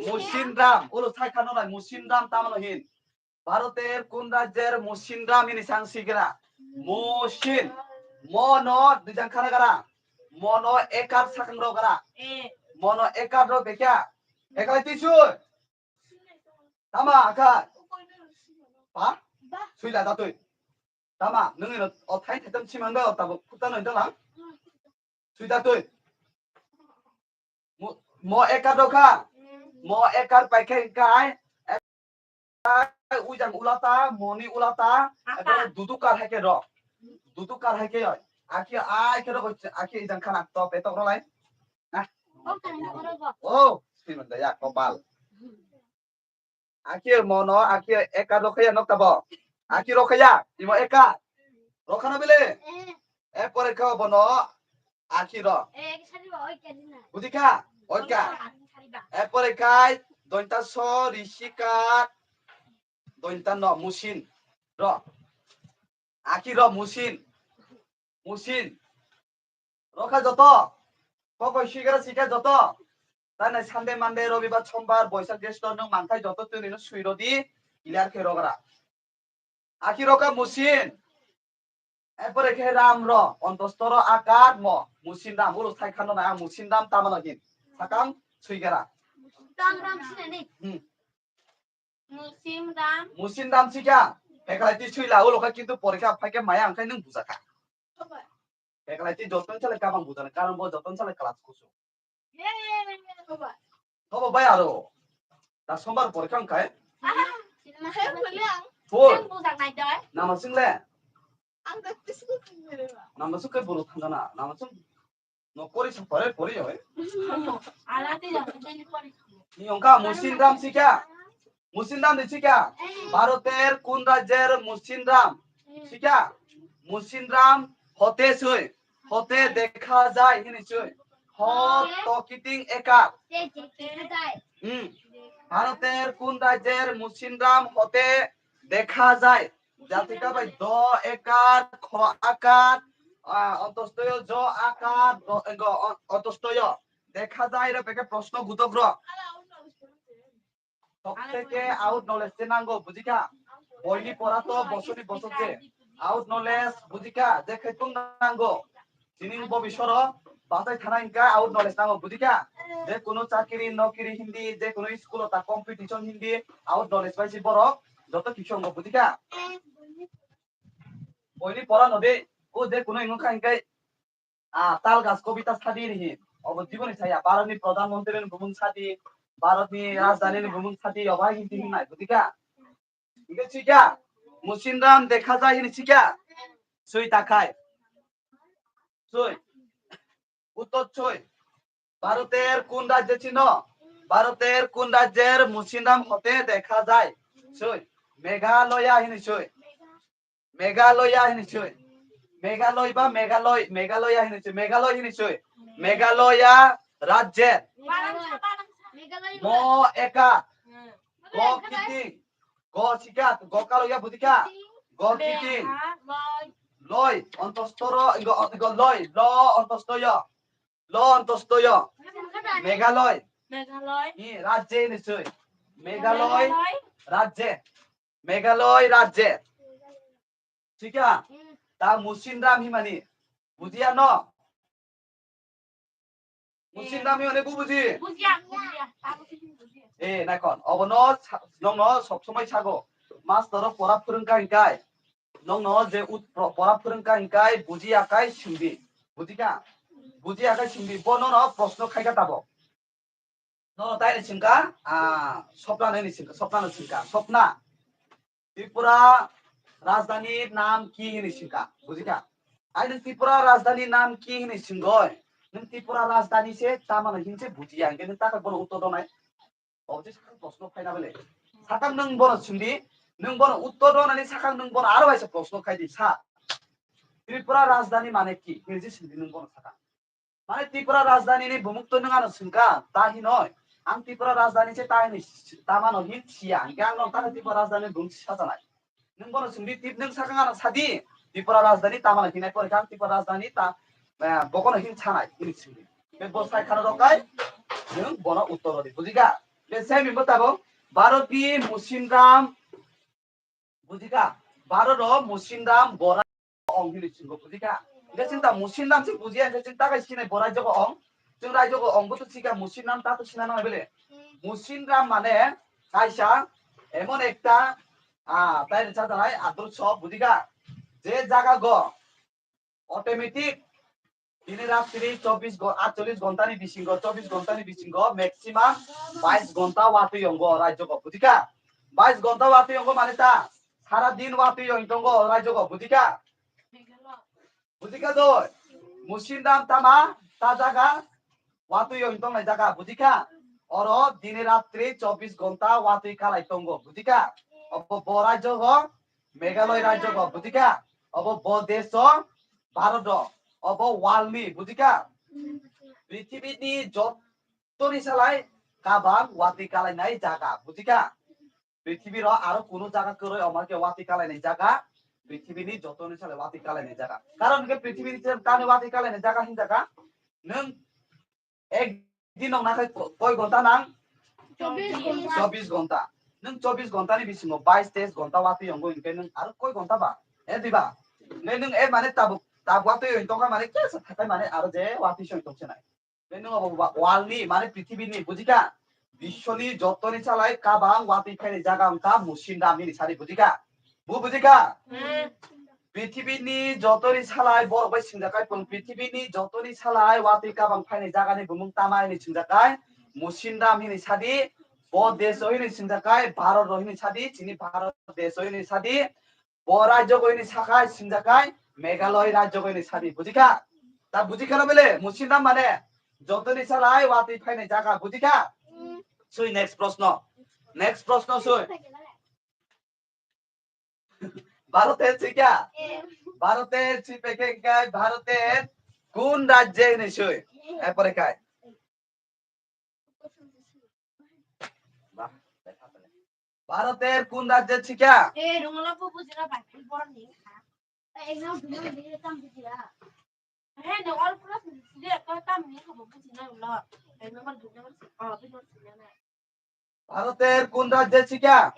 Musinram. Ulo sai khano nai Musinram tamano hin. ভারতের কোন রাজ্যের মুসিনরাম hini sang sigra? Musin. Mono dijang khana gara. Mono ekar sakang ro gara. Eh. Mono ekar ro bekya. Ekar tisu. Tama akha. Pa? Suila datui. Tama, nung ino o thai thai tam siman ba o tabo khuta no dalang. Suida tui. Mo, mo ekar dokha. Mo ekar paikhe kai. Ekar Ujang ulata, moni ulata, Apa. Ekdom dudukar hai khe rok. Dudukar hai khe oi. Akhe ai khe rok, akhe ijang khana to petok rok lai. Ah. Oh, sini menda ya, kopal. Akhe mono, akhe eka rok ya nok tabo. Akhe rok ya, imo eka. Rok khana bile? Eh. E pore kha bono akhe rok. Eh, sari ba, oi kya dina. Buji kha? Oi kha. Sari ba. E pore khai, dointa so, risika, dointa no, musin. Rok. Akhe rok, musin. Musin. Rok kha joto. Kokoi sigara sika joto. Tanai Sunday, Monday, Robibar, Sombar, Boisak, Jesto, nwng mangthai joto twi nino sui rodi, clear khe rogra. Akhe rok kha musin. Epore khe ram ro, ontosto ro akar mo, musin ram, uro sai khano na, musin ram tamano hin. Sakang sui gara. Tam ram sinani. Hmm. Musim ram. Musim ram sikya. Pekalai ti sui la, ulo kha kintu porikha phai khe maya ang khai nwng bujakha. Pekalai ti joton sale kabang bujana, karon bo joton sale class kusu. Hobo bai aro. Da sombar porikha ang khai. Phul. Nama sing le. Nama sing kai buru thangana. Nama sing. No pori sa pore pori oi. Ala te ya, te ni pori. Ni ongka musin ram sikya. Musin ram de sikya. Bharoter kun rajyer musin ram sikya. Musin ram hote sui. Hote dekha jai hini sui. Ho to kiting eka. Hmm. Bharoter kun rajyer musin ram hote dekha jai. Jatika bai do ekar, kho akar, ah, ontostoyo jo akar, do, go, on-, ontostoyo. Dekha jai re peke proshno gutok ro. Sab theke out knowledge se nango, bujikha? Boini pora to bosoni bosok se. Out knowledge, bujikha? Je khetung nango. Tini bo bisoro batai thana hingka out knowledge nango, bujikha? Je kuno chakiri, nokiri hindi, je kuno school o ta competition hindi, out knowledge bai si borok joto kisa ongo, bujikha? Boini pora no de, o je kuno ingo kha hingkai, ah, tal gas kobita sadi ni hin. Obo jiboni saya, Bharat ni Pradhan Mantri ni bumung sadi, Bharat ni rajdhani ni bumung sadi, obo hai hindi hingnai, bujikha? Hingke sikha, Musinram dekha jai hini sikha? Sui takhai. Sui. Uttor sui. Bharoter kun rajye chino? Bharoter kun rajyer Musinram hote dekha jai? Sui. Meghalaya hini sui. Meghalaya hini sui. Meghalaya ba Meghalay, Meghalaya hini sui. Meghalaya hini sui. Meghalaya rajyer. Mo eka. Go kiting. Go sikha, go kaloya bujikha? Go kiting. Loi, ontostoro, go, go loi, lo ontostoyo. Lo ontostoyo. Meghalay. Meghalay. Ni rajye ni sui. Meghalay rajye. Meghalay rajye. Sikha? Ta Musinram himani. Bujiya no? Musinram himani bu buji? Bujiya, bujiya. Eh, naikon. Obono sa-, nongno sob somoi sago. Master o pora phwrwngkha hingkai. Nongno je ut-, pro-, pora phwrwngkha hingkai, bujiya kai singdi. Bujikha? Bujiya kai singdi. Bo nono proshno khaikha tabo. Nono taini singkha, ah, Sopna nini singkha, Sopna no singkha, Sopna. Tripura rajdhani nam ki hini singkha, bujikha? Ai nwng Tripura rajdhani nam ki hini singoi? Nwng Tripura rajdhani se tamano hinse bujiya, hingke nwng takha bono uttor donai. Obo se sakang proshno phaina bele. Sakang nwng bono singdi, nwng bono uttor donani sakang nwng bono aro waisa proshno khaidi sa. Tripura rajdhani mane ki? Hinse singdi nwng bono sakang. Mane Tripura rajdhani ni bumung to nwng ano swngkha, ta hinoi? Ang Tripura rajdhani se ta hini, tamano hin siya. Hingke ang nwng ta Tripura rajdhani bumung sajanai. Nwng bono swngdi tip nwng sakang ano sadi. Tripura rajdhani tamano hinai pore khe ang Tripura rajdhani ta, eh, bokono hin sanai, hini swngdi. Be bo sai khana rok kai, nwng bono uttor di. Bujikha? Be same bo tabo, Bharat ni Musinram, bujikha? Bharat o Musinram borai ong hini singo, bujikha? Hingke chwng ta Musinram se bujiya, hingke chwng ta kai sinai borai jogo ong. Chwng rai jogo ong bo to sikha Musinram ta to sina nang bele. Musinram mane kaisa emon ekta, ah, tai rwchapjak nai adorsho, bujikha? Je jaga go automatic dini ratri chobbish go-, atchollish ghonta ni bisingo, chobbish ghonta ni bisingo maximum bais ghonta watwi tongo rajyo go, bujikha? Bais gonta watwi tongo mane ta. Sara din watwi tongo raijogo, bujikha? Bujikha doi? Musindam tama ta jaga watwi tongnai jaga, bujikha? Oro dini ratri chobbish gonta watwi kalai tongo, bujikha? Obo bo raijogo, Meghalaya raijogo, bujikha? Obo bo deso, Bharoto, obo world ni, bujikha? Prithibini jot- Toni salai kabang watwi kalainai jaga, bujikha? Prithibiro aro kunu jaga kwrwi, omo khe watwi kalainai jaga, prithibini jotoni salai watwi kalainai jaga. Karon hwnkhe prithibini je tani watwi kalainai jaga hinjaga, nwng ek din nong nakhai ko-, koi gonta nang? Chobbish gonta. Chobbish gonta. Nwng chobbish gonta ni bisingo bais teis gonta watwi tongo, hwnkhe nwng aro koi gonta ba? E diba? Hwnkhe nwng e mane tabuk, tabuk watwi tongkha mane kesa thakai mane aro je watwi se tongse nai. Bini obo wa-, wal ni, mane prithibini, bujikha? Biswoni jotoni salai kabang watwi phaini jaga wngkha Musindam hini sadi, bujikha? Bu bujikha? Hmm. Prithibini jotoni salai borok bai singjakai pung, prithibini jotoni salai watwi kabang phaini jagani bumung tama hini singjakai Musindam hini sadi, bo deso hini singjakai Bharoto hini sadi, chini Bharat deso hini sadi, Bo raijogo hini sakai singjakai Meghalaya raijogo hini sadi, bujikha? Ta bujikha na bele? Musindam mane jotoni salai watwi phainai jaga, bujikha? Sui next proshno. Next proshno sui. Bharoter sikha? Bharoter si pekhe kai Bharoter kun rajye hini sui? Epore kai. Bharoter kun rajye sikha? Bharoter kun rajye sikha?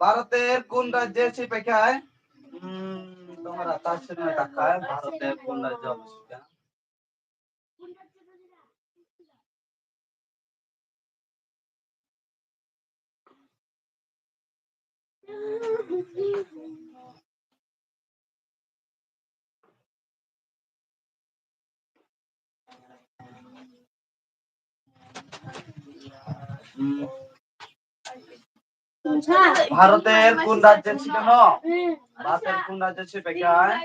Bharoter kun rajye si pekhai? Hmm, tomara ta sirna takhai, Bharoter kun rajye sikha? Bharoter kun rajye sikha no? Bharoter kun rajye si pekhai?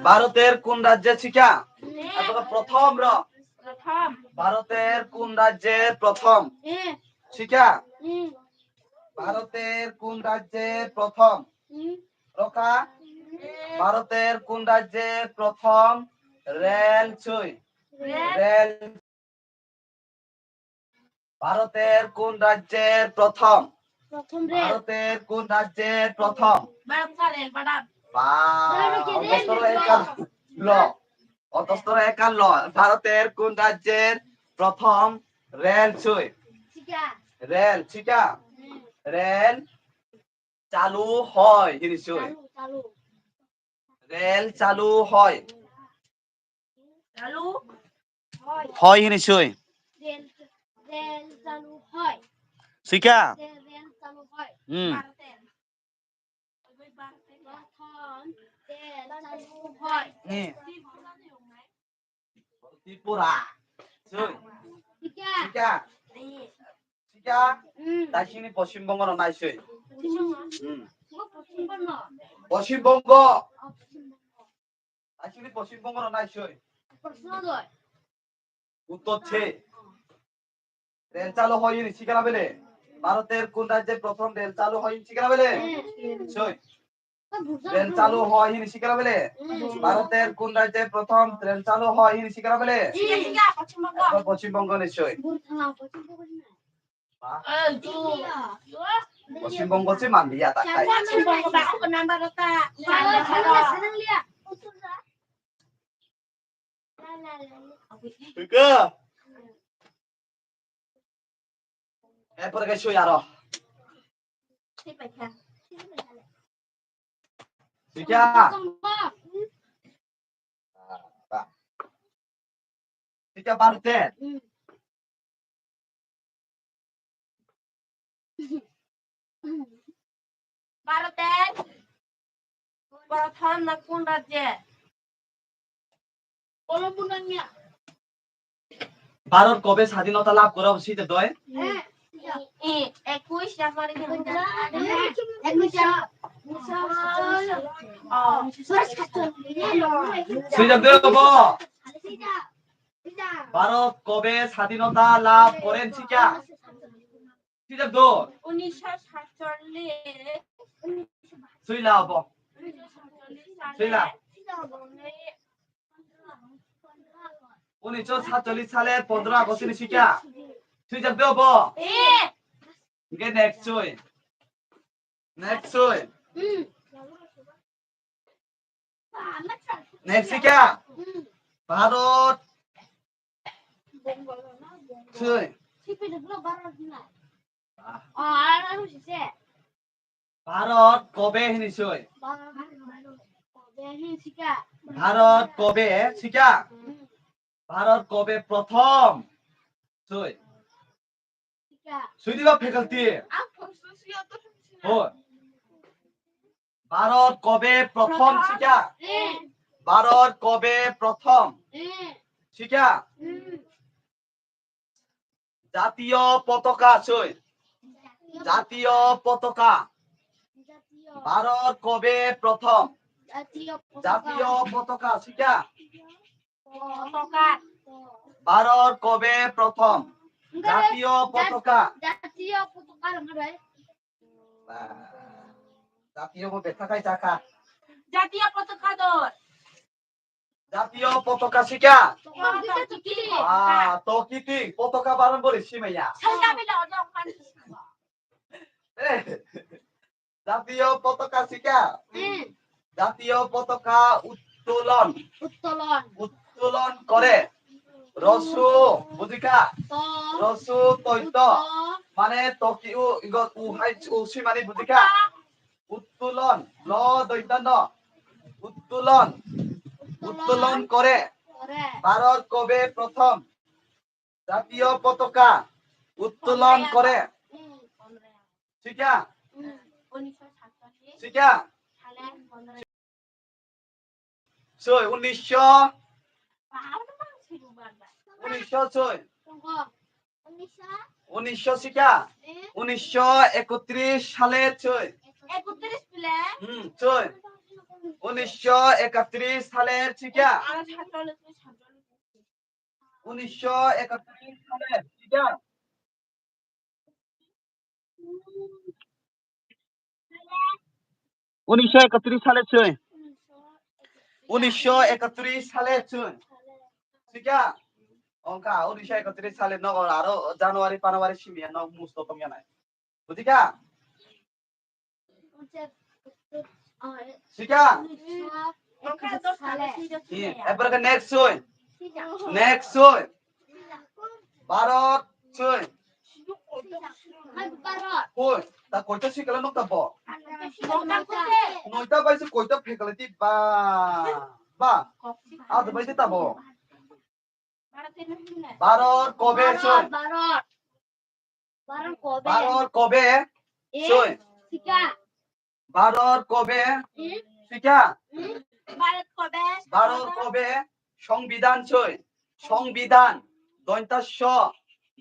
Bharoter kun rajye sikha? Apaka prothom ro. Prothom. Bharoter kun rajye prothom? Eh. Sikha? Hmm. Bharoter kun rajye prothom? Hmm. Roka? Hmm. Bharoter kun rajye prothom rel sui? Rel. Rel. ভারতের কোন রাজ্যের প্রথম? প্রথম রেল। ভারতের কোন রাজ্যের প্রথম? বাদাম রেল, বাদাম। বা, বাদাম রেল, অতস্তর রেল, একাল রেল। ল। অতস্তর একাল ল। ভারতের কোন রাজ্যের প্রথম রেল ছুই? চিকা। রেল, চিকা। হুম। রেল চালু হয়, হিনি ছুই। চালু, চালু। রেল চালু হয়। চালু হয়। হয় হিনি ছুই। রেল, রেল চালু হয়। সুইকা? রেল, রেল চালু হয়। হুম। ভারতের। প্রথম রেল চালু হয়। হুম। ত্রিপুরা। ছুই। সুইকা। সুইকা। সুইকা। হুম। তাই হিনি পশ্চিমবঙ্গ না নাই ছুই। পশ্চিমবঙ্গ। হুম। পশ্চিমবঙ্গ। পশ্চিমবঙ্গ। Actually, পশ্চিমবঙ্গ না নাই ছুই। প্রশ্ন নয়। উত্তর ছে। রেল চালু হয় হিনি সিকারা বেলে। ভারতের কোন রাজ্যে প্রথম রেল চালু হয় হিনি সিকারা বেলে? হ্যাঁ। ছুই। রেল চালু হয় হিনি সিকারা বেলে। হ্যাঁ। ভারতের কোন রাজ্যে প্রথম রেল চালু হয় হিনি সিকারা বেলে? হ্যাঁ, হ্যাঁ, পশ্চিমবঙ্গ। এবার পশ্চিমবঙ্গ নিশ্চয়। পশ্চিমবঙ্গ হচ্ছে মান্ডিয়া, তাকাই। পশ্চিমবঙ্গ বা, ওকে নাম্বার ওটা। Ego. এরপরে গেছি ওই আরো। Sika. Sika ভারতের। ভারতের প্রথম না কোন রাজ্যে? ভারত কবে স্বাধীনতা লাভ করে, সেটা দয়? একুশ জানুয়ারি। সুইজার দে হবো। ভারত কবে স্বাধীনতা লাভ করেন, সেটা? Sijak do. উনিশশো সাতচল্লিশ। Suila bo. উনিশশো সাতচল্লিশ সালে Suila. উনিশশো সাতচল্লিশ সালে পনেরো August ni sikya. Sijak do bo. Hingke next sui. Next sui. Next sikya. Bharat. Sui. Bharat kobe hini sui. Bharat kobe sikya. Bharat kobe prothom. Sui. Sui diba faculty. Hoi. Bharat কবে প্রথম শিক্ষা? ভারত কবে প্রথম শিক্ষা? জাতীয় পতাকা সই। জাতীয় পতাকা। ভারত কবে প্রথম? জাতীয় পতাকা শিক্ষা? ভারত কবে প্রথম? জাতীয় পতাকা। জাতীয় পতাকা। জাতীয় পতাকা থাকাই থাকা। জাতীয় পতাকা দর। জাতীয় পতাকা শিক্ষা। পতাকা। Ah, tokiti, pataga baran bori simaya. Sangka bila ojok kan. Eh, জাতীয় পতাকা শিক্ষা। জাতীয় পতাকা উত্তোলন। উত্তোলন। উত্তোলন করে। রসু, বুজিকা? রসু তৈত। মানে তকি উ, ইগত উ হাই উ সি মানে বুজিকা? উত্তোলন, ল দৈতান। উত্তোলন। উত্তোলন করে। ভারত কবে প্রথম জাতীয় পতাকা উত্তোলন করে? শিক্ষা। শিক্ষা। সই উনিশশো। উনিশশো সই। উনিশশো শিক্ষা। উনিশশো একত্রিশ সালে সই। হুম, সই। উনিশশো একত্রিশ সালের শিক্ষা। উনিশশো একত্রিশ সালে, ঠিক আছে? উনিশশো একত্রিশ সালে চুই। উনিশশো একত্রিশ সালে চুই। ঠিক আছে? Ongkha, উনিশশো একত্রিশ সালে nogo aro January, February simya nog musto tongya nai. Bujikha? Sika? Epore ke next soi. Next soi. Bharat soi. Koi, ta koita sikala nok ta bo? Noita bai se koita phekala ti ba. Ba. Ado bai se ta bo. Bharat কবে ভারত, সই? ভারত। ভারত কবে? ভারত কবে এ, সই? শিকা। ভারত কবে এ, শিকা। এ, ভারত কবে? ভারত কবে সংবিধান সই? সংবিধান, দন্ত্য স,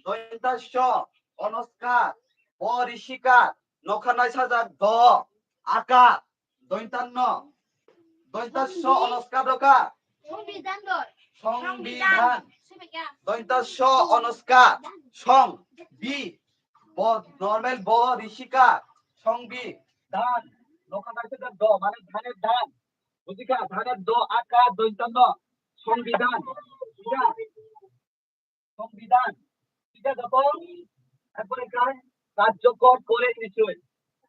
দন্ত্য স, অনস্কার, ব ঋষিকার, নখানায় সাজার দ, আকার, দন্ত্য ন, দন্ত্য স, অনস্কার দকার। সংবিধান দর। সংবিধান। দন্ত্য স, অনস্কার, সং, বি, ব, normal ব ঋষিকার, সংবিধান। নখানায় সাজার দ, মানে ধানের ধান। বুঝিকা? ধানের দ, আকার, দন্ত্য ন, সংবিধান। বুঝিকা? সংবিধান। ঠিক আছে, তো এরপরে কার-, কার্যকর করে নিশ্চয়।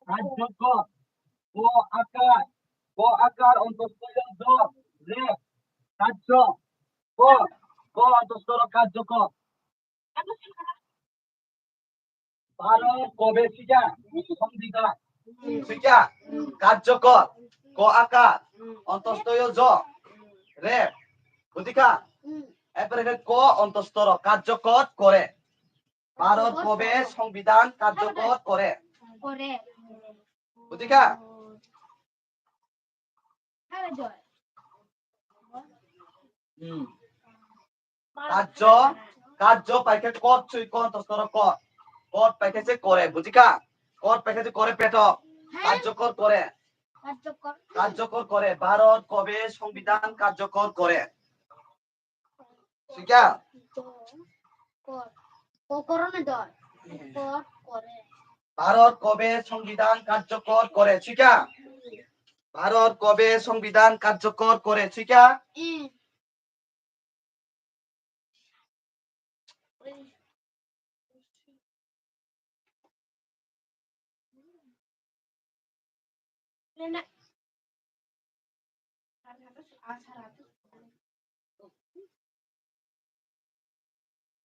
কার্যকর। ক আকার, ক আকার অন্তস্থ জ, রে। কার্য। ক, ক অন্তস্থ র, কার্যকর। ভারত কবে শিকা? সংবিধান। শিকা? কার্যকর। ক আকার। অন্তস্থ জ। রে। বুঝিকা? এরপরে ক অন্তস্থ র। কার্যকর করে। ভারত কবে সংবিধান কার্যকর করে? করে। বুঝিকা? হ্যাঁ, জয়। হুম। কাৰ্য, কাৰ্য পাইকে কর চুই কর তস্তর কর। কর পাইকে যে করে, বুঝিকা? কর পাইকে যে করে পেট। কার্যকর করে। কার্যকর। কার্যকর করে। ভারত কবে সংবিধান কার্যকর করে? ঠিক আছে? কর। ক-, করণে দর। কর করে। ভারত কবে সংবিধান কার্যকর করে? ঠিক আছে? ভারত কবে সংবিধান কার্যকর করে? ঠিক আছে? ই।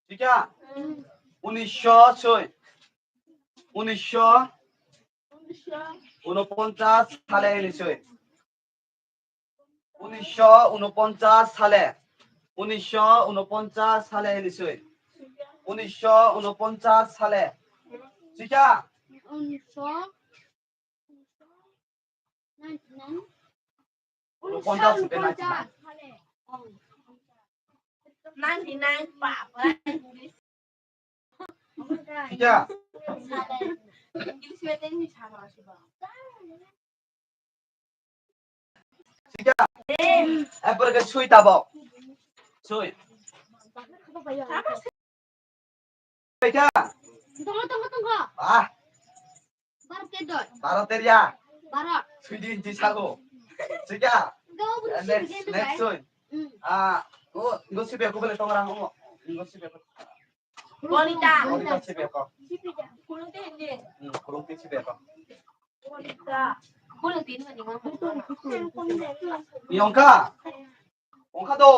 ঠিক আছে? উনিশশো ছয়, উনিশশো ঊনপঞ্চাশ সালে এনেছে। উনিশশো ঊনপঞ্চাশ সালে, উনিশশো ঊনপঞ্চাশ সালে এনেছে। উনিশশো ঊনপঞ্চাশ সালে। ঠিক আছে? উনিশশো ঊনপঞ্চাশ সালে। Ninety nine, papa. ঠিক আছে? English medium ni sama siya. ঠিক আছে? এরপরে কি সুই তাবক? সুই। এটা? Tunggu, tunggu, tunggu. Ah. ভারতের দল। ভারতের ইয়া। ভারত। সুই দিন জি সাগো। ঠিক আছে? Go, go, next, go, go, next go. সুই। Hmm. Ah, oh, go si beko bole tongra ho. Go si beko. Bonita. Bonita si beko. Kulung tin, kulung tin si beko. Bonita. Kulung tin mani mo. Yongka. Ongka do.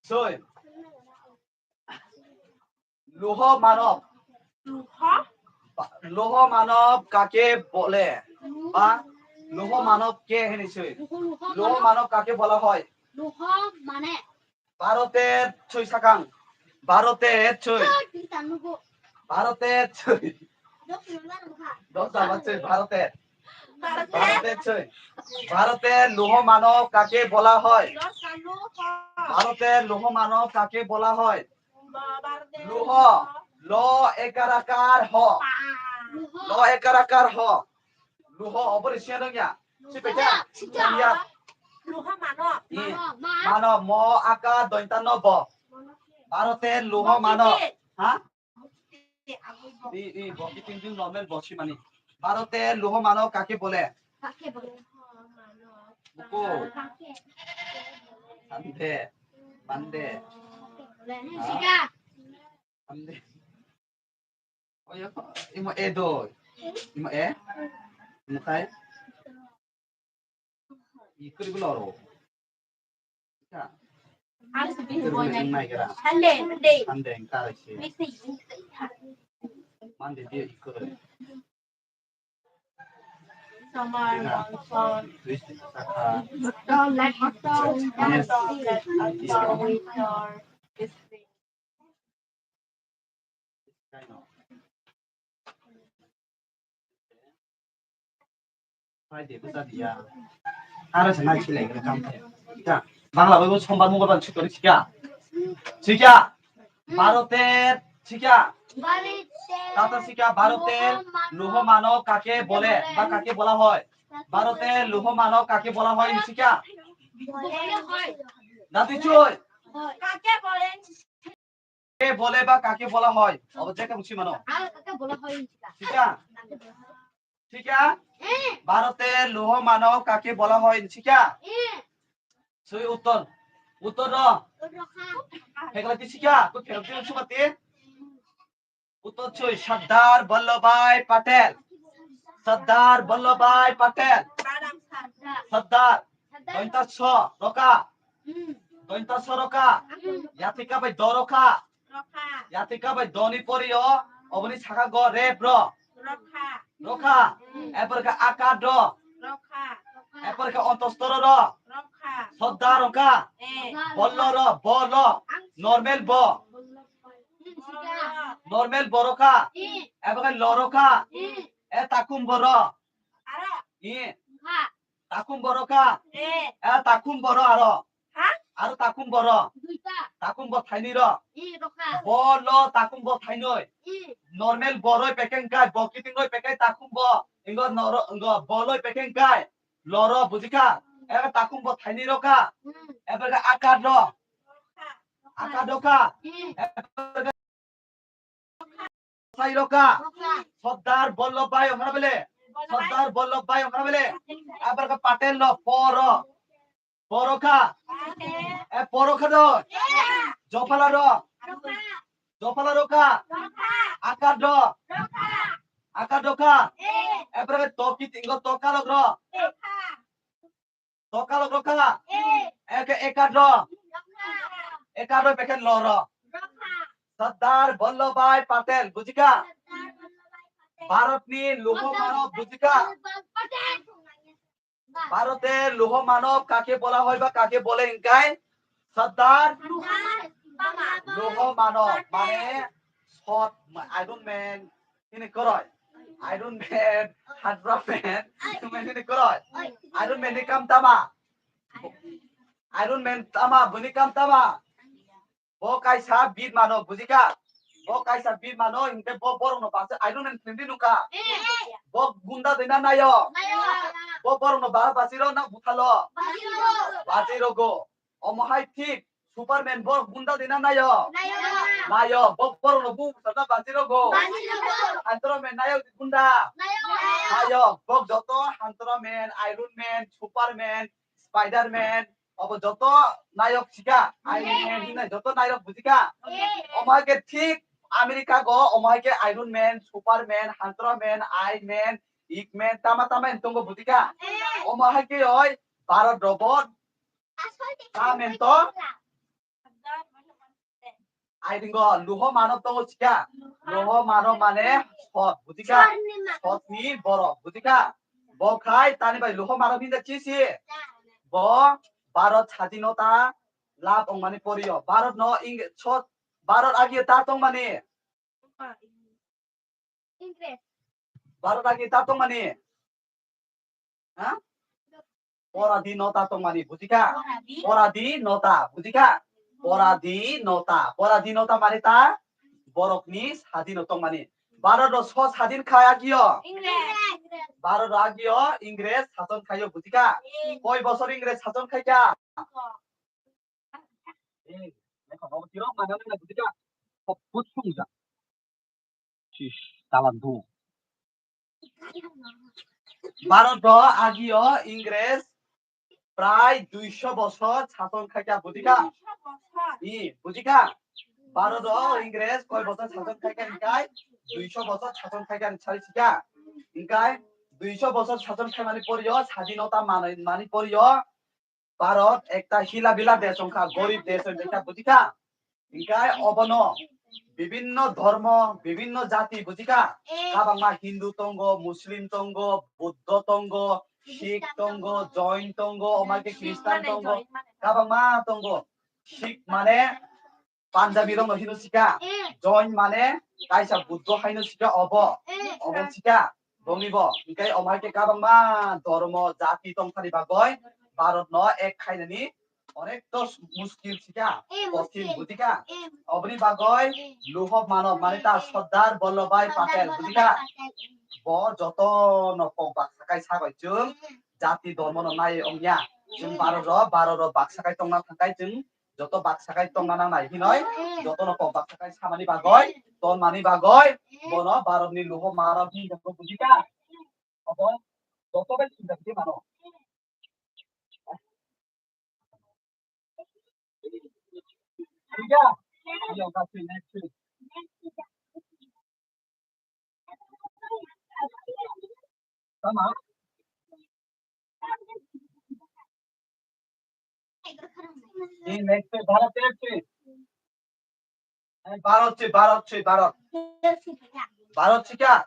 Soi. Luho manob. Luho? Luho manob kake bole? Ba luho manob ke hini soi. Luho manob kake bola hoi? Luho mane. ভারতের ছয় সাকাং। ভারতের ছয়। ভারতের ছয়। দশ আবার ছয়, ভারতের। ভারতের ছয়। ভারতের লৌহ মানব কাকে বলা হয়? ভারতের লৌহ মানব কাকে বলা হয়? লৌহ। ল একারাকার হ। ল একারাকার হ। লৌহ, obori siya dong ya? Sipe kya? Siya. Lungha mano. Mano, ma. Mano, mo aka dointa no bo. Bharoter lungha mano. Ha? I, i, bo ki tin jun normal bo si mani. Bharoter lungha mano kake bole? Kake bole? Buko. Kake. Pande. Pande. Kake bole. Ha? Sika. Pande. Oyo, imo e do. Imo e. Imo kai. Ikuri gulo ro. Ka. Ikuri gulo nai gara. Sunday, Sunday. Sunday, ka ro si. Monday dia ikuri. Summer, monsoon. Don't let us go. Don't let us go with your history. Bangla bai bo sombar mongolbar sikori sikya. Sikya. Bharoter sikya. Tata sikya Bharoter luho mano kake bole ba kake bola hoy? Bharoter luho mano kake bola hoy sikya. Dati choi. Kake bole. Ke bole ba kake bola hoy? Obo je ka buchi mano. Kake bola hoy sikya. Sikya. Sikya. Bharoter luho mano kake bola hoy sikya. Sui uttor. Uttor ro. Hekla ti sikya. Ko phel ti sumati. Uttor choi Sardar Vallabhbhai Patel. Sardar Vallabhbhai Patel. Sardar. Dointa so roka. Dointa so roka. Yatika bai do roka. Yatika bai doni porio. Oboni saka go rep ro. Rokha. Rokha. Eporka akar do. Rokha. Eporka ontostoro ro. Rokha. Sardar rokha. Bollo ro. Bollo. Normal bo. Normal bo rokha. Eporka lo rokha. E takum bo ro. I. Takum bo rokha. E takum bo ro aro. Aro takhum bo ro. Duita. Takhum bo thainwi ro. I, rokha. Bo lo takhum bo thainwi. I. Normal bo roi pekeng kai, bo kiting roi pekeng takhum bo. Ingo noro, ingo bo loi pekeng kai. Loro bujikha. Ebe takhum bo thainwi rokha. Hmm. Ebe ga akar ro. Akar rokha. Hmm. Sai rokha. Sardar Vallabhbhai ongkha bele. Sardar Vallabhbhai ongkha bele. Abar ka Patel lo poro. Poro kha. E poro kha do. Jophala ro. Jophala rokha. Akar do. Akar do kha. Abar ka toki tingo toka lok ro. Toka lok rokha. Eke ekar ro. Ekar ro pekhen lo ro. Sardar Vallabhbhai Patel, bujikha? Bharat ni luho manob, bujikha? Bharat er luho manob kake bola hoi ba kake bole hinkai? Sardar luho manob, mane sot, Iron Man, hini koroi. Iron Man, Hantra Man, hini koroi. Iron Man ni kam tama? Iron Man tama, buni kam tama? Bo kaisa bir mano, bujikha? Bo kaisa bir mano, hinkhe bo borok no basi Iron Man film di nukha. Bo gunda dina nayo. Bo borok no ba basi ro na buthalo. Basi rogo. Omo hai thik Superman bo gunda dina nayo. Nayo. Bo borok no bu buthalo na basi rogo. Hantra Man nayo gunda. Nayo. Bo joto Hantra Man, Iron Man, Superman, Spider-Man, obo joto nayok sika, Iron Man hinai joto nayok bujika. Omo hai khe thik America go, omo hai khe Iron Man, Superman, Hantra Man, Iron Man, Ip Man, tama tama en tongo bujika. Omo hai khe oi Bharat robot, ta men to. Ai ringo, luho manob tongo chikha. Luho manob mane sot, bujikha? Sotni borok, bujikha? Bo khai tani bai luho manob hinda chisi. Bo Bharat sadhinota lab ongmani porio. Bharat no ing sot, Bharat agio ta tongmani. Bharat agio ta tongmani. Ha? Poradinota tongmani, bujikha? Poradinota, bujikha? Poradinota, poradinota mane ta borokni sadhino tongmani. Bharat o so sadhin khai agio? Bharat o agio Ingres sason khaio, bujikha? Koi bosor Ingres sason khaikha? Eh, lekha babu tirok mana mana bujikha? Kok putung ja. Sis, talan tu. Bharat o agio Ingres prai duisho bosor sason khaikha, bujikha? I, bujikha? Bharat o Ingres koi bosor sason khaikha hinkai? Duisho bosor sason khaikha hinwi sari sikha. Hinkai duisho bosor sason khaimani porio, sadhinota manwi, mani porio, Bharat ekta hila bila desh wngkha, gorib desh wngkha, bujikha? Hinkhe obono bibinno dhormo, bibinno jati, bujikha? Kabangma Hindu tongo, Muslim tongo, Buddho tongo, Sikh tongo, Jain tongo, omaike Christian tongo, kabangma tongo. Sikh mane Punjabi rokno hino sikha, Jain mane kaisa Buddho haino sikha obo, obo sikha. Bongni bo, hinkhe omo hai khe kabangma dhormo, jati tongthani bagwi Bharat no ek khainani onek to muskil sikha, kothin bujikha. Oboni bagwi luho mano mani ta Sardar Vallabhbhai Patel bujikha. Bo joto no kok baksa kai sagwi chwng jati dhormo no nai ongya. Chwng Bharat ro, Bharat ro baksa kai tongna thangkai chwng joto baksa kai tongna nangnai hinoi, joto no kok baksa kai samani bagoi, tonmani bagoi, bono Bharat ni luho mano hinwi bujikha. Obo joto bai sinda bidi mano. Bujikha? Iya, oka sui, next sui. Tama? Ni next sui, Bharat, next sui. Bharat sui, Bharat sui, Bharat. Bharat sui kya?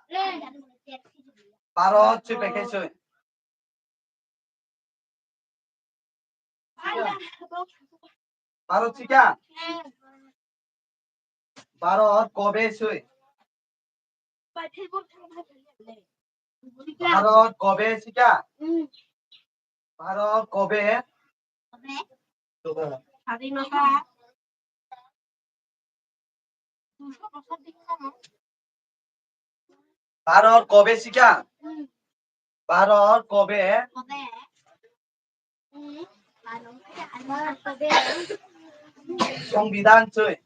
Bharat sui, bekhe sui. Bharat sikha? Bharat kobe sui? Bharat kobe sikha? Bharat kobe? Bharot kobe sikha? Bharot kobe? Songbidan soi.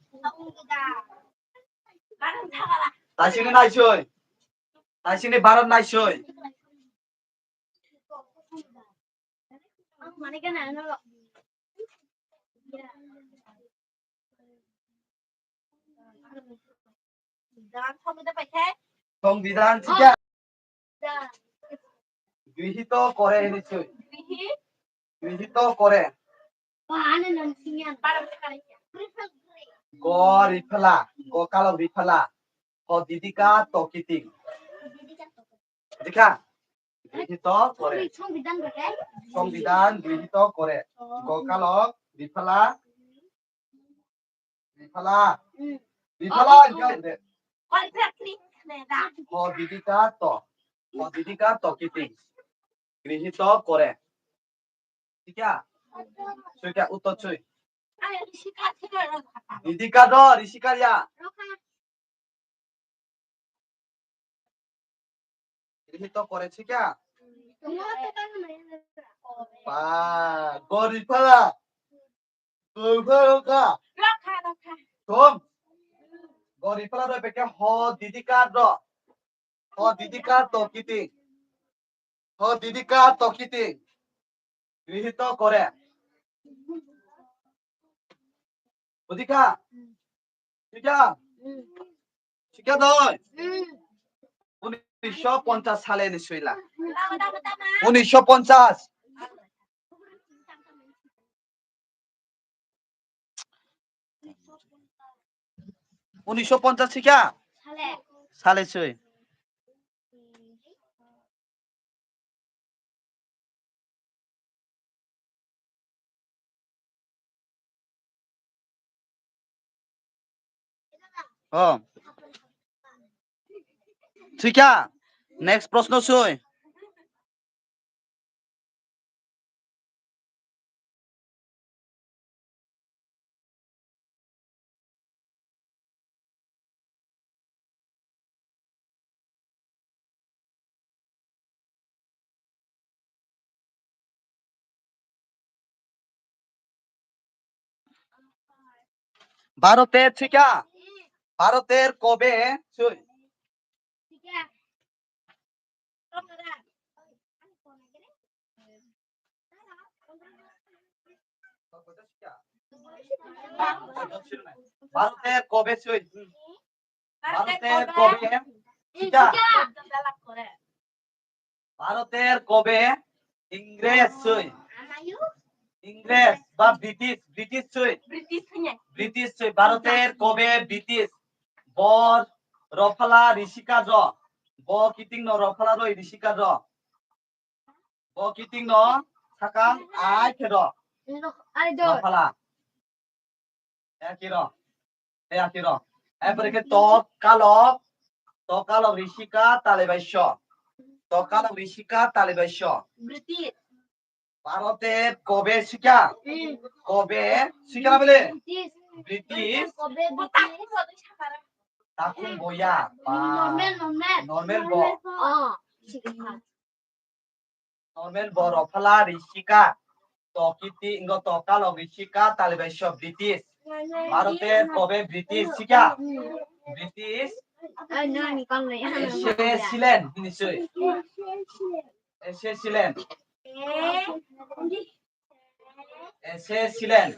Taisini naisoi. Taisini Bharot naisoi. Songbidan sikha? Grihito kore hini soi. Grihito kore. Go riphala, go kalok riphala. Ho didika tokiting. Dikha? Grihito kore. Songbidan grihito kore. Go kalok riphala. Riphala. Riphala. Ho didika to. Ho didika tokiting. Grihito kore. Sikha? Sikha, uttor soi. Didika do, rishika ya. Grihito kore sikha? Ba, go riphala. Go riphala ka. Tom. Go riphala do peke ho didika do. Ho didika tokiting. Ho didika tokiting. Grihito kore. Budika? Sikha? Sikha doi? Unisho ponchas sale ni soila. Unisho ponchas. Unisho ponchas sikha? Sale soi. Oh. Thikha? Next proshno soi. ভারতের, thikha? ভারতের কবে? Soi. ভারতের কবে? Soi. ভারতের কবে? Thikha? ভারতের কবে? ইংরেজ soi. ইংরেজ বা British, British soi. British soi. ভারতের কবে? British. Bo rwphala rishikar rw. Bo kiting no rwphala rw rishikar rw. Bo kiting no sakang ai khe rw. Rwphala. Ekiro. Ekiro. Epore khe tok kalok. Tok kalok rishika talibaisyo. Tok kalok rishika talibaisyo. British. ভারতের কবে? Thikha? Kobe? Thikha bole? British. British. Kobe British. Takhum boya. Normal, normal. Normal bo. Oh, thikha. Normal bo rwphala rishika. Tokiti, ingo tokalok rishika, talibaisyo British. ভারতের কবে? British, thikha? British. এসেছিলেন, নিশ্চয়ই। এসেছিলেন। এসেছিলেন।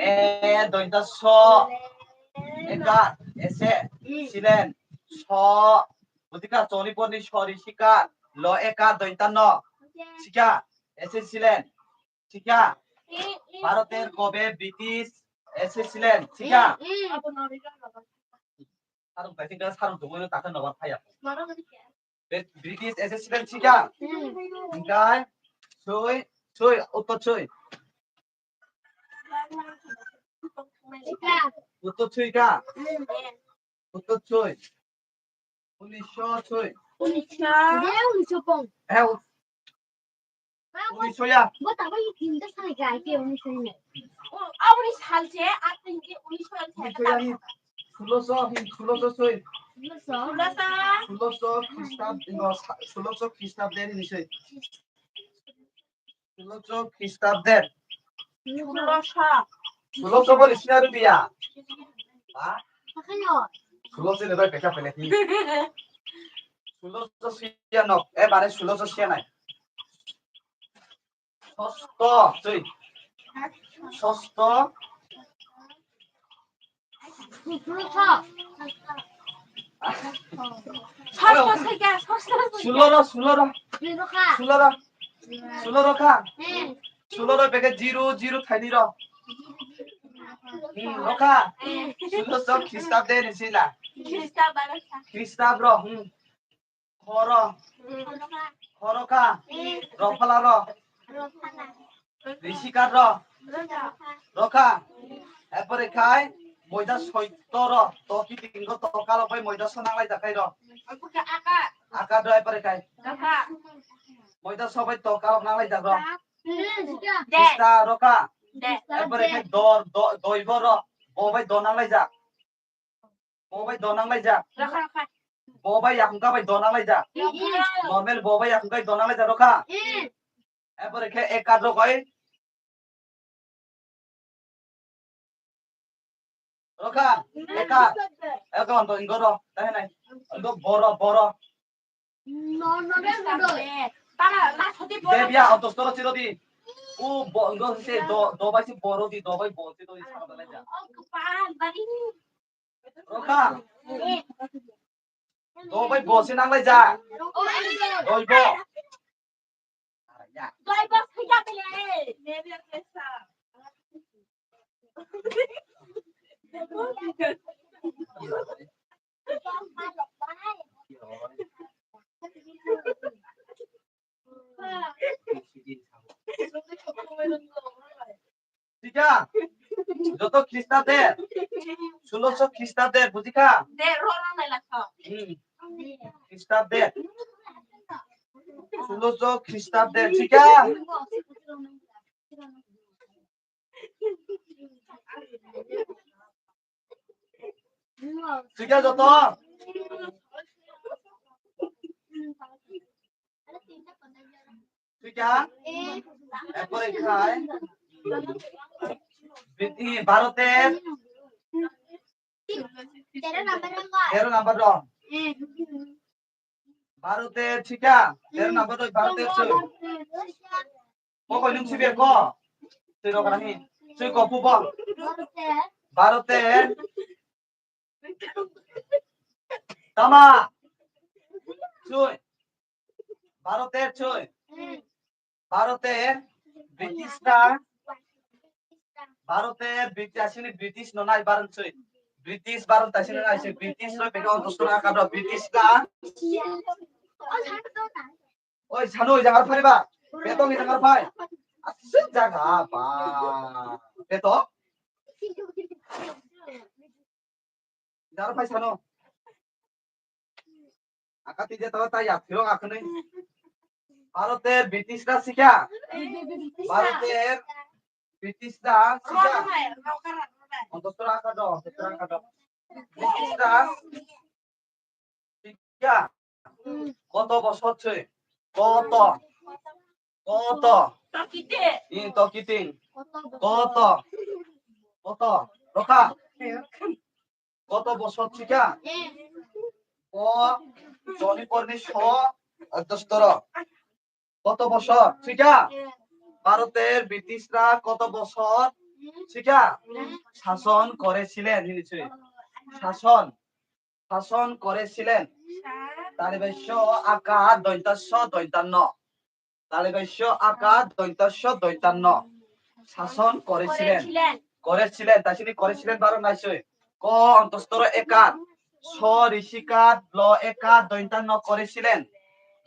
E dointa so. Eka, ese, silen, so. Budika choni porni sori sika. Lo eka dointa no. Sika, ese silen. Sika. ভারতের কবে ব্রিটিশ এসেছিলেন? Sika. Sarung taisinga sarung tongwi no takha nobar phaya. British S S student sikha? Hwnkhe soi, soi, uttor soi. Uttor soi kha? Uttor soi. Unisho soi. Unisho. He, ut- Unishoya. Bo tabuk ini tinta sal gai ke unishoya. O, aboni salse, ar tinta unishoya. Unishoya ni suloso, hin suloso soi. Suloso. Suloso Khristab, no, sa-, suloso Khristab den ni soi. Suloso Khristab den. Suloso. Suloso bo ni sina rubiya. Ha? Suloso ni bai pekha pele. Suloso siya nok. E, mane suloso siya nai. Sosto, tui. Sosto. Sosto sika, sosto sika. Suloro, suloro. Suloro kha. Suloro. Suloro kha. Hmm. Suloro peke zero, zero thaini ro. Hmm, rokha. Hmm. Suloso Khristab de ni sila. Khristab aro kha. Khristab ro, hmm. Khoro. Khoro kha. Rokhala ro. Rishikar ro. Rokha. Epore khai moida soito ro. Toki tingo tokalo pai moida sonang lai jakai ro. Aka ro epore khai. Moida sobai tokalo nang lai jak ro. Krista rokha. Epore khai dor, do-, doibo ro. Bobai donang lai jak. Bo bai donang lai jak. Rokha, rokha. Bo bai yakung ka bai donang lai jak. Rokha. Normal bo bai yakung ka donang lai jak rokha. Hmm. Epore khe ekat rokoi. Rokha, ekat. Ekat onto ingo ro, tahe nai. Ingo boro, boro. Debia, onto storo chiro di. U bo, ingo se do, do bai si boro di, do bai bo si do di, sara lai jak. Rokha. Dobai bo se nang lai jak. Doi bo. Doi bo se jak le. Thik kha? Joto Khristabde. Sulosho Khristabde, buji kha? De, ro, ro, nai lakha. Hmm. Khristabde. Sulosho Khristabde, thik kha? Thik kha joto? Thik kha? Epore khai. Biti Bharoter. Tero number rong. Bharoter, thik kha? Tero number rong, Bharoter soi. Bo koi nung sibe ko? Tero karahi. Soi ko pubol. Bharoter. Tama. Soi. Bharoter soi. Bharoter Britishra, Bharoter British, asini British no nai Bharat soi. British Bharat asini nai soi. British no bega onto sora kadro British na. Oi, sano oi jagar phariba. Beto ni jagar phai. Asik jaga ba. Beto. Dar phai sano. Akati je tawa tai ya phiro akane. Bharoter British ra sikha. Bharoter British ra sikha. Ontostora ka do, ontostora ka do. British ra sikha. Koto bosor se? Koto. Koto. Tokiting. Ih, tokiting. Koto. Koto. Rokha. Koto bosor sikha? O, joni porni so, dostoro. Koto bosor sikha? Bharoter British ra koto bosor sikha? Shason korechilen, hini sui. Shason. Shason korechilen. Talibai so aka dointa so dointa no. Talibai so aka dointa so dointa no. Shason korechilen. Korechilen. Korechilen. Tasini korechilen baro naisoi. Ko ontostoro ekat. So risikat lo ekat dointa no korechilen.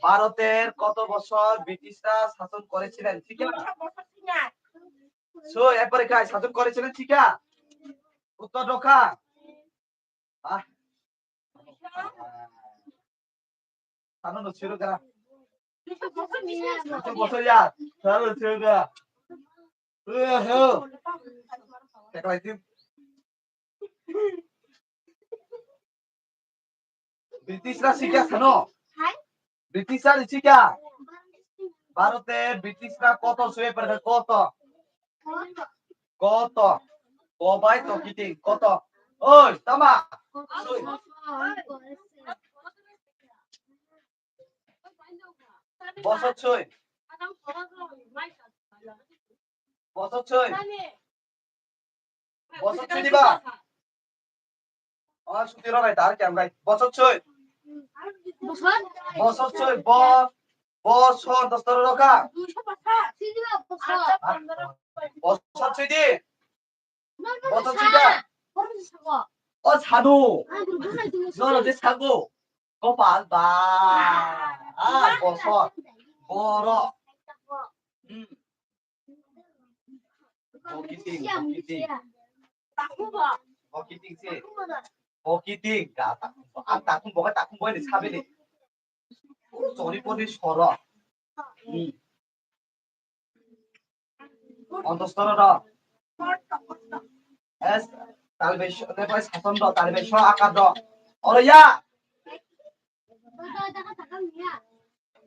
Bharoter koto bosor British ra shason korechilen. Thik kha? So, epore khai shason korechilen thik kha? Uttor rokha. Ah. Ano no siro kara. Itu bosok ya. Selalu juga. Eh, eh. Cek lagi. British ra sikya sano. British ra sikya. Bharote British ra koto sui perkha koto. Koto. Kobai to kiting koto. Oi, tama. Bosok sui. Bosok sui. Bosok sui diba? Oh, suti rok ai tar kiam gai. Bosok sui. Bosok? Bosok sui. Bo, bosok dos toro roka. Sui diba bosok? Bosok sui di. Bosok sui da. Oh, sadu. No, no, this kago. Kopal ba. Ah, bosok. Borok. Hmm. Bokiting, bokiting. Bokiting se. Bokiting, ga takhum bo. Ang takhum bo, takhum bo ni sabe ni. Chori pori soro. Hmm. Ontostoro do. Es, talbe sho, talbe sho akar do. Oro ya.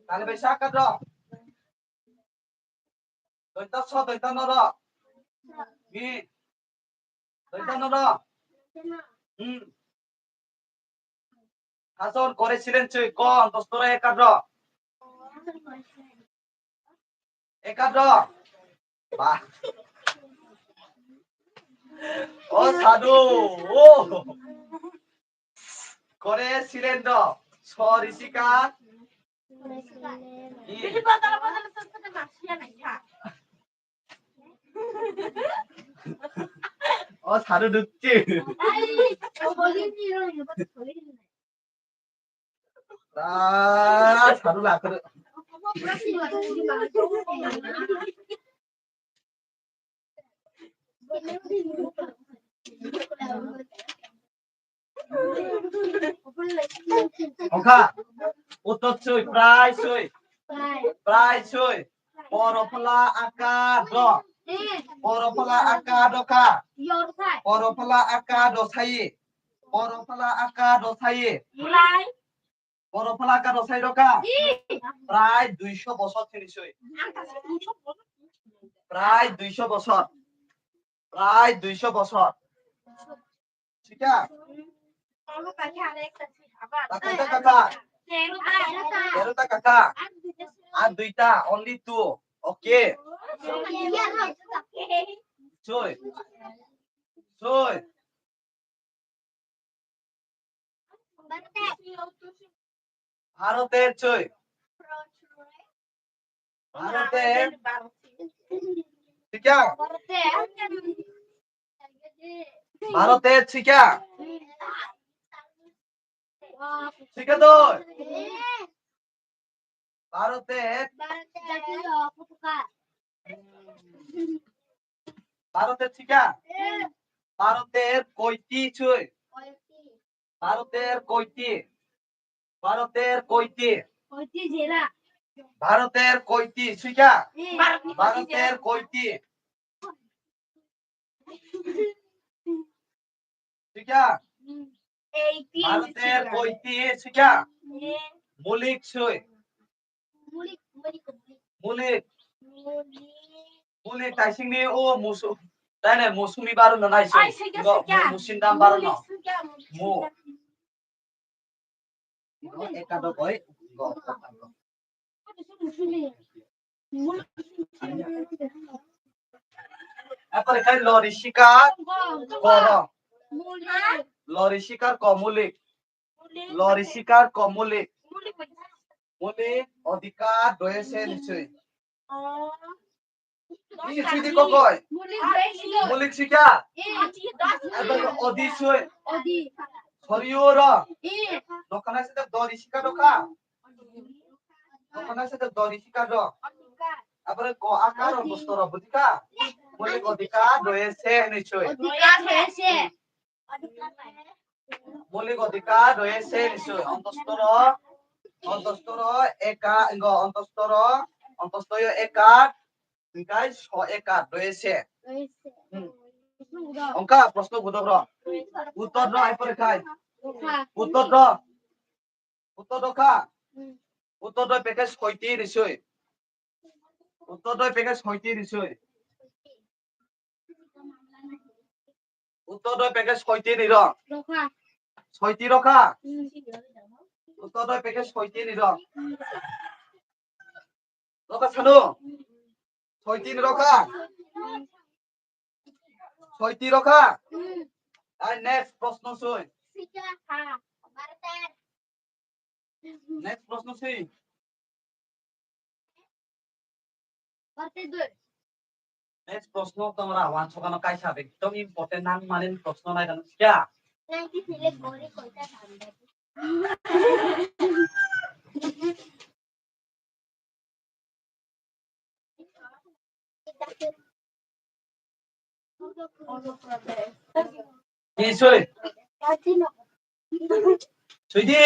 Talbe sho akar do. Doita so, doita no ro. Hi. Doita no ro. Hmm. Hason kore silen chui kon, dos tore ekadro. Ekadro. Ba. O sadu. O. Kore silen do. Sorry, sika. O saru dukchi. Ah, saru lakar. Ongkha. Utot sui, prai sui. Prai sui. Prai sui. Poro phala aka do. Eh. Poro phala aka do kha. Yor sai. Poro phala aka do sai. Poro phala aka do sai. Prai. Poro phala aka do sai do kha. Ih. Prai duiso bosor thini sui. Ang kasi duiso bosor. Prai duiso bosor. Prai duiso bosor. Sikya? Takoi ta kaka? Tero ta kaka? Ar duita, only two. Okay. Soi. Soi. ভারতের ছয়। ভারতের। ঠিক আছে? ভারতের ঠিক আছে? ঠিক আছে তো? ভারতের। ভারতের ঠিক আছে? ভারতের কয়টি ছয়? ভারতের কয়টি? ভারতের কয়টি? ভারতের কয়টি? সুইকা? ভারতের কয়টি? সুইকা? ভারতের কয়টি? সুইকা? মৌলিক ছয়। Mulik, mulik, mulik. Mulik. Mulik. Mulik, taisingni o musu-, taine musumi baro no naising. Ai, singke, singke. Musin dam baro no. Mulik, singke, mulik, mu. Singke. Ino ekadok oi, go, go, go. Musumi. Mulik. Apore kai lori sikar, go, go. Koro. Mulik. Lori sikar ko mulik. Lori sikar ko mulik. Mulik odhikar doyese nisoi. Ini sidi kokoi. Mulik sikar. Abo odi soi. Soriyo ro. Dokana sete dori sikar doka. Dokana sete dori sikar do. Abo ko akar bustoro budika. Mulik odhikar doyese nisoi. Odhikar doyese. Mulik odhikar doyese nisoi, ontostoro. Ontostoro eka, ingo ontostoro, ontostoyo ekat, hingkai so ekat, doyese. Hmm. Ongka prosno budok ro. Uttor ro ai pore khai. Uttor ro. Uttor ro kha. Uttor ro package soiti ni sui. Uttor ro package soiti ni sui. Uttor doi package soiti ni ro. Rokha. Soiti rokha. Hmm. Uttor doi package soiti ni ro. Rokha sanu. Soiti ni rokha. Soiti rokha. Hmm. Ai next prosno sui. Sika ha. Barter. Next prosno sui. Next prosno tongra wansokano kaisa ekdom important nang mani prosno nai kano kya? Ki sui? Sui di?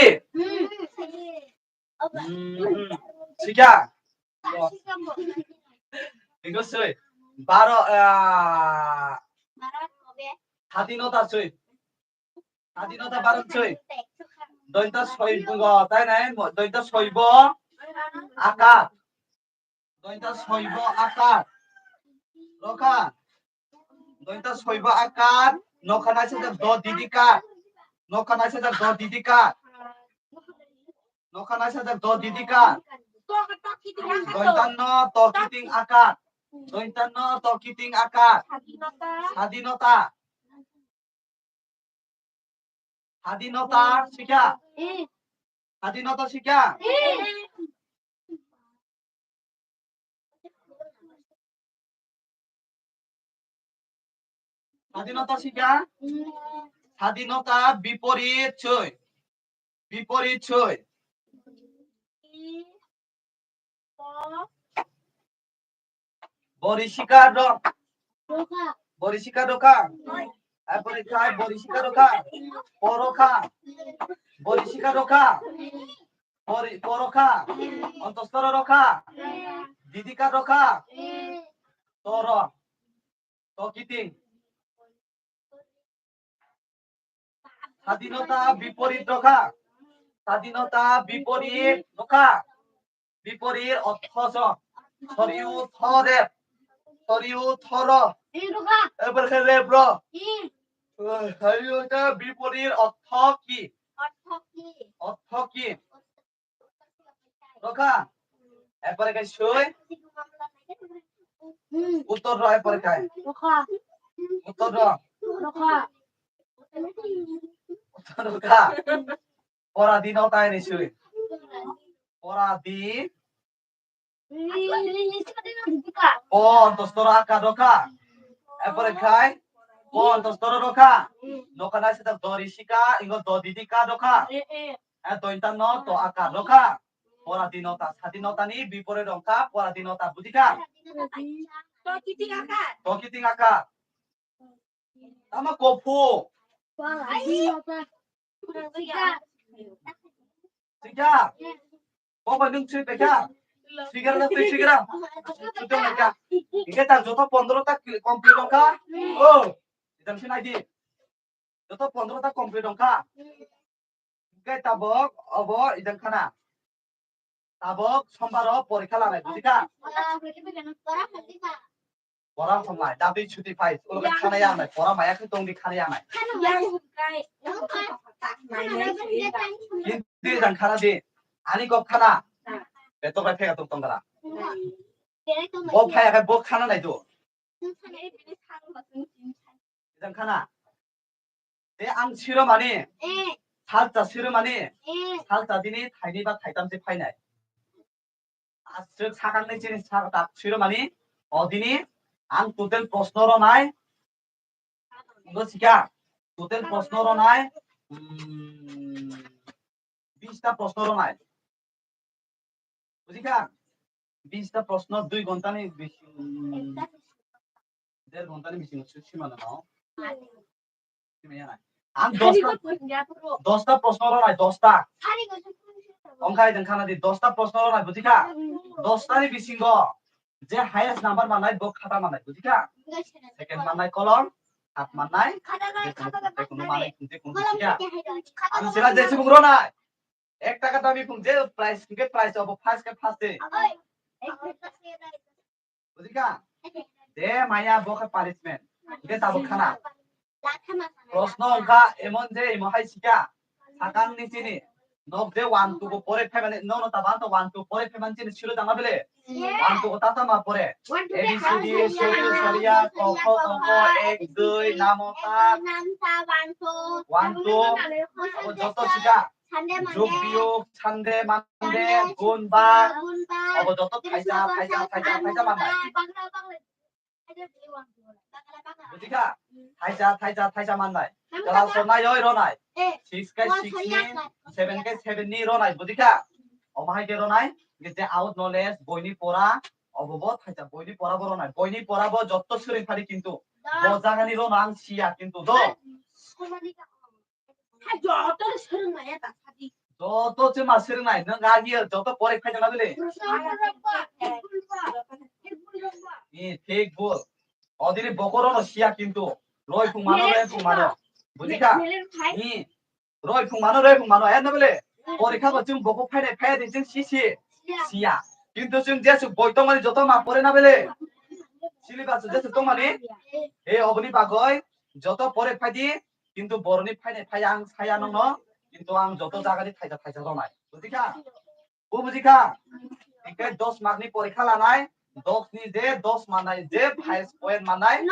Hmm. Sui kya? Iko sui. Baro, ah, hadinota sui. Hadinota baro sui. Dointa soi bungo, tai nai, mo-, dointa soi bo. Akat. Dointa soi bo akat. Rokha. Dointa soi bo akat. Nokha naisajak do didi kat. Nokha naisajak do didi kat. Nokha naisajak do didi kat. Dointa no to kiting akat. Dointa no to kiting akat. Hadinota. Hadinota sikha. Hadinota sikha. Hadinota sikha. Hadinota biporit soi. Biporit soi. Borisika do. Borisika do kha. Ai bori khai borisika do kha. Poro kha. Borisika do kha. Bori poro kha. Ontostoro do kha. Didika do kha. Toro. To kiting. Hadinota biporit rokha. Hadinota biporit rokha. Biporit othoso. Soriu thore. Soriu thoro. Ebar khe rebro. Hadinota biporit otho ki? Otho ki? Rokha. Epore kai sui. Uttor ro epore kai. Rokha. Uttor ro. Rokha. Uttor rokha. Pora di no tai ni sui. Pora di. O, ontostoro aka rokha. Epore khai. O, ontostoro rokha. Nokha naisajak do risika, ingo do didika rokha. E, dointa no to aka rokha. Pora di nota, sadi nota ni bipore rokha, pora di nota, bujikha? To kiting aka. To kiting aka. Tama kophu. Sikha. Bobo nung sui pekha. Sikha na tui sikha. Sudah mereka. Ini tak joto pondro tak complete dong kha. Oh. Idam sini lagi. Joto pondro tak complete dong kha. Hingke tabok obo idang khana. Tabok sombar o porikha lanai, bujikha? Pora hamnai, dabri chuti phai, ulo khe khana yangnai, pora maya khe tongdi khana yangnai. Hindi idang khana di, ani kok khana. Betok bai phega tok tongkara. Bo phaya khe bo khana nai do. Idang khana. Te ang siro mani. Eh. Salsa siro mani. Eh. Salsa dini thaini ba thaitam se phainai. Aswk sakang ni chini sak tak siro mani. O dini ang total prosno ronai. Bo sikha. Total prosno ronai. Hmm. Bista prosno ronai. Bujikha? Bista prosno dui ghonta ni bising, der ghonta ni bising sima na no. Sima ya nai. Ang dosta, dosta prosno ronai, dosta. Ongkha hai jeng khana di, dosta proshno rwnai, bujikha? Dosta ni bisingo je highest number mannai, bo khata mannai, bujikha? Second mannai kolom, hat mannai, je kunu mannai, je kunu bujikha? Ang sila je subung rwnai. Ek taka dami phung je prize, hingke prize obo first ke first de. Bujikha? De maya bo khe punishment. Hingke tabuk khana. Proshno wngkha emon je imo hai sikha. Sakang ni chini. Nok je one two ko pore phaimani, nono taba to one two pore phaimani chini siro jama bele. One two ko tata ma pore. A B C D, sori, soria, ko, kho, ko, ko, ek, dui, namo, ta. One two. Abo joto sikha. Jog biyog, Sunday, Monday, gun bar, obo joto thaisa, thaisa, thaisa, thaisa mannai. Bujikha? Thaisa, thaisa, thaisa mannai. Class o nai oi ronai. Six kai six ni, seven kai seven ni ronai. Bujikha? Omo hai khe ronai, je out knowledge, boi ni pora, obo bo thaisa boi ni pora bo ronai. Boi ni pora bo joto swrwng phari kintu. Bo jaga ni rono ang siya kintu do. Hai, joto swrwng maya ta sadi. Joto se ma swrwng nai, nwng agi joto pore khai jana bele. Ni thik bol. Odini bokoro no siya kintu. Roi phung mano, roi phung mano. Bujikha? Ni roi phung mano, roi phung mano. Enno bele. Porikha bo chwng bokok phainai phaiya din chwng si si. Siya. Kintu chwng jesu boi tongmani joto ma pore na bele. Syllabus jesu tongmani. E oboni bagoi joto pore phai di. Kintu boroni phainai phai ang saya nongno, kintu ang joto jaga ni thaisa thaisa ronai. Bujikha? Bo bujikha? Hingke dos mark ni porikha lanai, dos ni je dos mannai, je highest point mannai,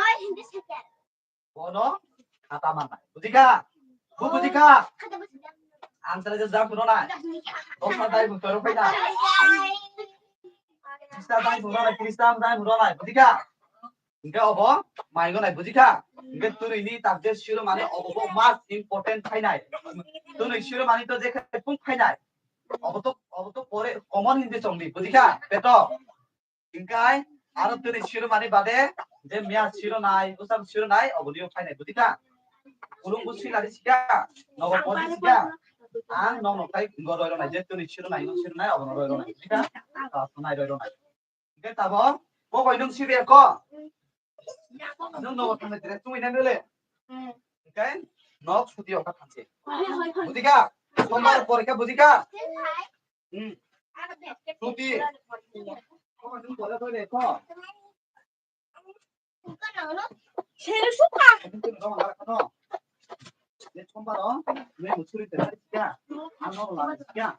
bono khata mannai. Bujikha? Bo bujikha? Ang sale je jang ronai. Dos na dai bung toro phaina. Krista dai bung ronai, Krista dai bung ronai. Bujikha? Hingke obo maigo nai, bujikha? Hingke twnwi ni tak je siro mani obo bo mas important phainai. Twnwi siro mani to je khai phung phainai. Obo to, obo to pore common hindi chongdi, bujikha? Peto. Hingke aro twnwi siro mani bade je miya siro nai, usam siro nai, obo niyo phainai, bujikha? Ulung bu sila di sikha, nogo podi sikha. Ang nong nong tai go roi ronai, je twnwi siro nai, nong siro nai, obo no roi ronai, bujikha? Ta nai roi ronai. Hingke tabo, bo bai nwng sibe ko? Nwng nogo thangna dire, chumui nang le. Hingke nok suti oka thangse. Bujikha? Sombar porikha bujikha? Hmm. Suti. Bo bai nwng pore ko le ko? Sere suka. Nwng to dong la ko. Ne sombar o, ne musuri te sikha. Ano la sikha.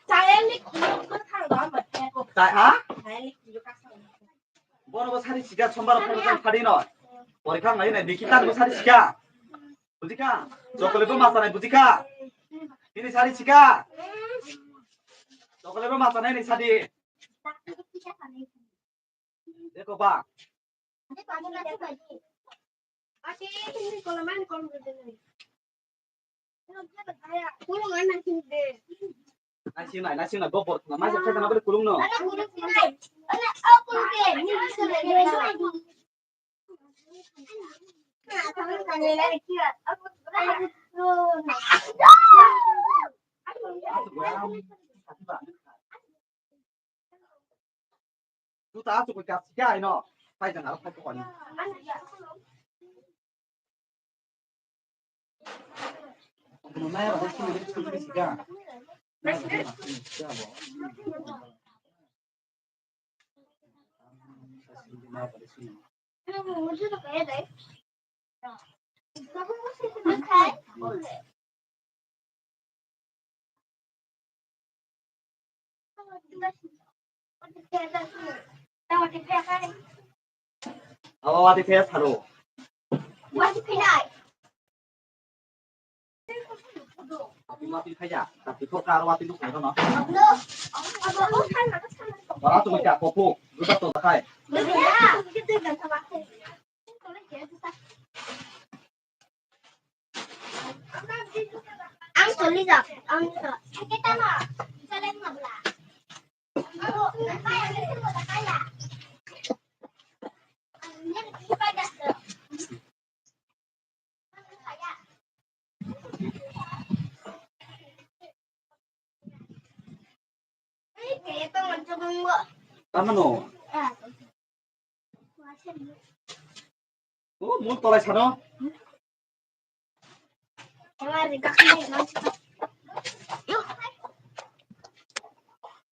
Chai ha? Bono bo sari sikha, sombar phano jang phadi no. Porikha ngai nai, Nikita bo sari sikha. Bujikha? Chocolate bo masanai, bujikha? Ini sari sikha. Chocolate bo masanai ni sadi. Deko ba. Nasi nai, nasi nai, gopor, nasi nai, bopor, nasi nai, bopor, kulung no. Juta asuk koi kapsi kya ino. Phai jang aro phai kokoni. Naya ba sini sini sini kya. Abo wati khe saro. Wati khe nai. Wati, wati khe ya. Tapi kok karo wati nuk karo no. Wala tu macam kopo. Lupa tu pakai. Ang choli jak, ang to. Sakit ama. Saling mabla. Ang kaya, ang kaya. Ang kaya. Tamano. O mul tolai sano.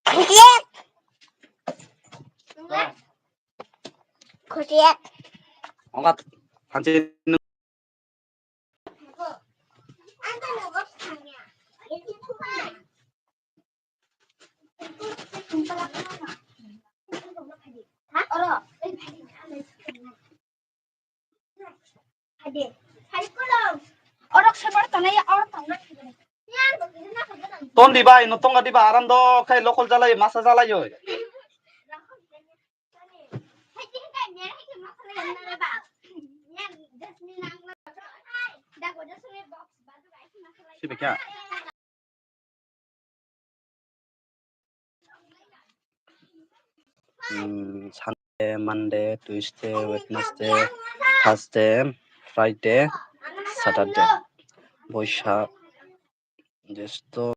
Khutiak. Khutiak. Ongat hanse. Ton di bai, no tonga di ba, aram do khai lokol jalai, masa jalai oi. Sibe kya? Hmm, Sunday, Monday, Tuesday, Wednesday, Thursday, Friday, Saturday. Boisa, jesto.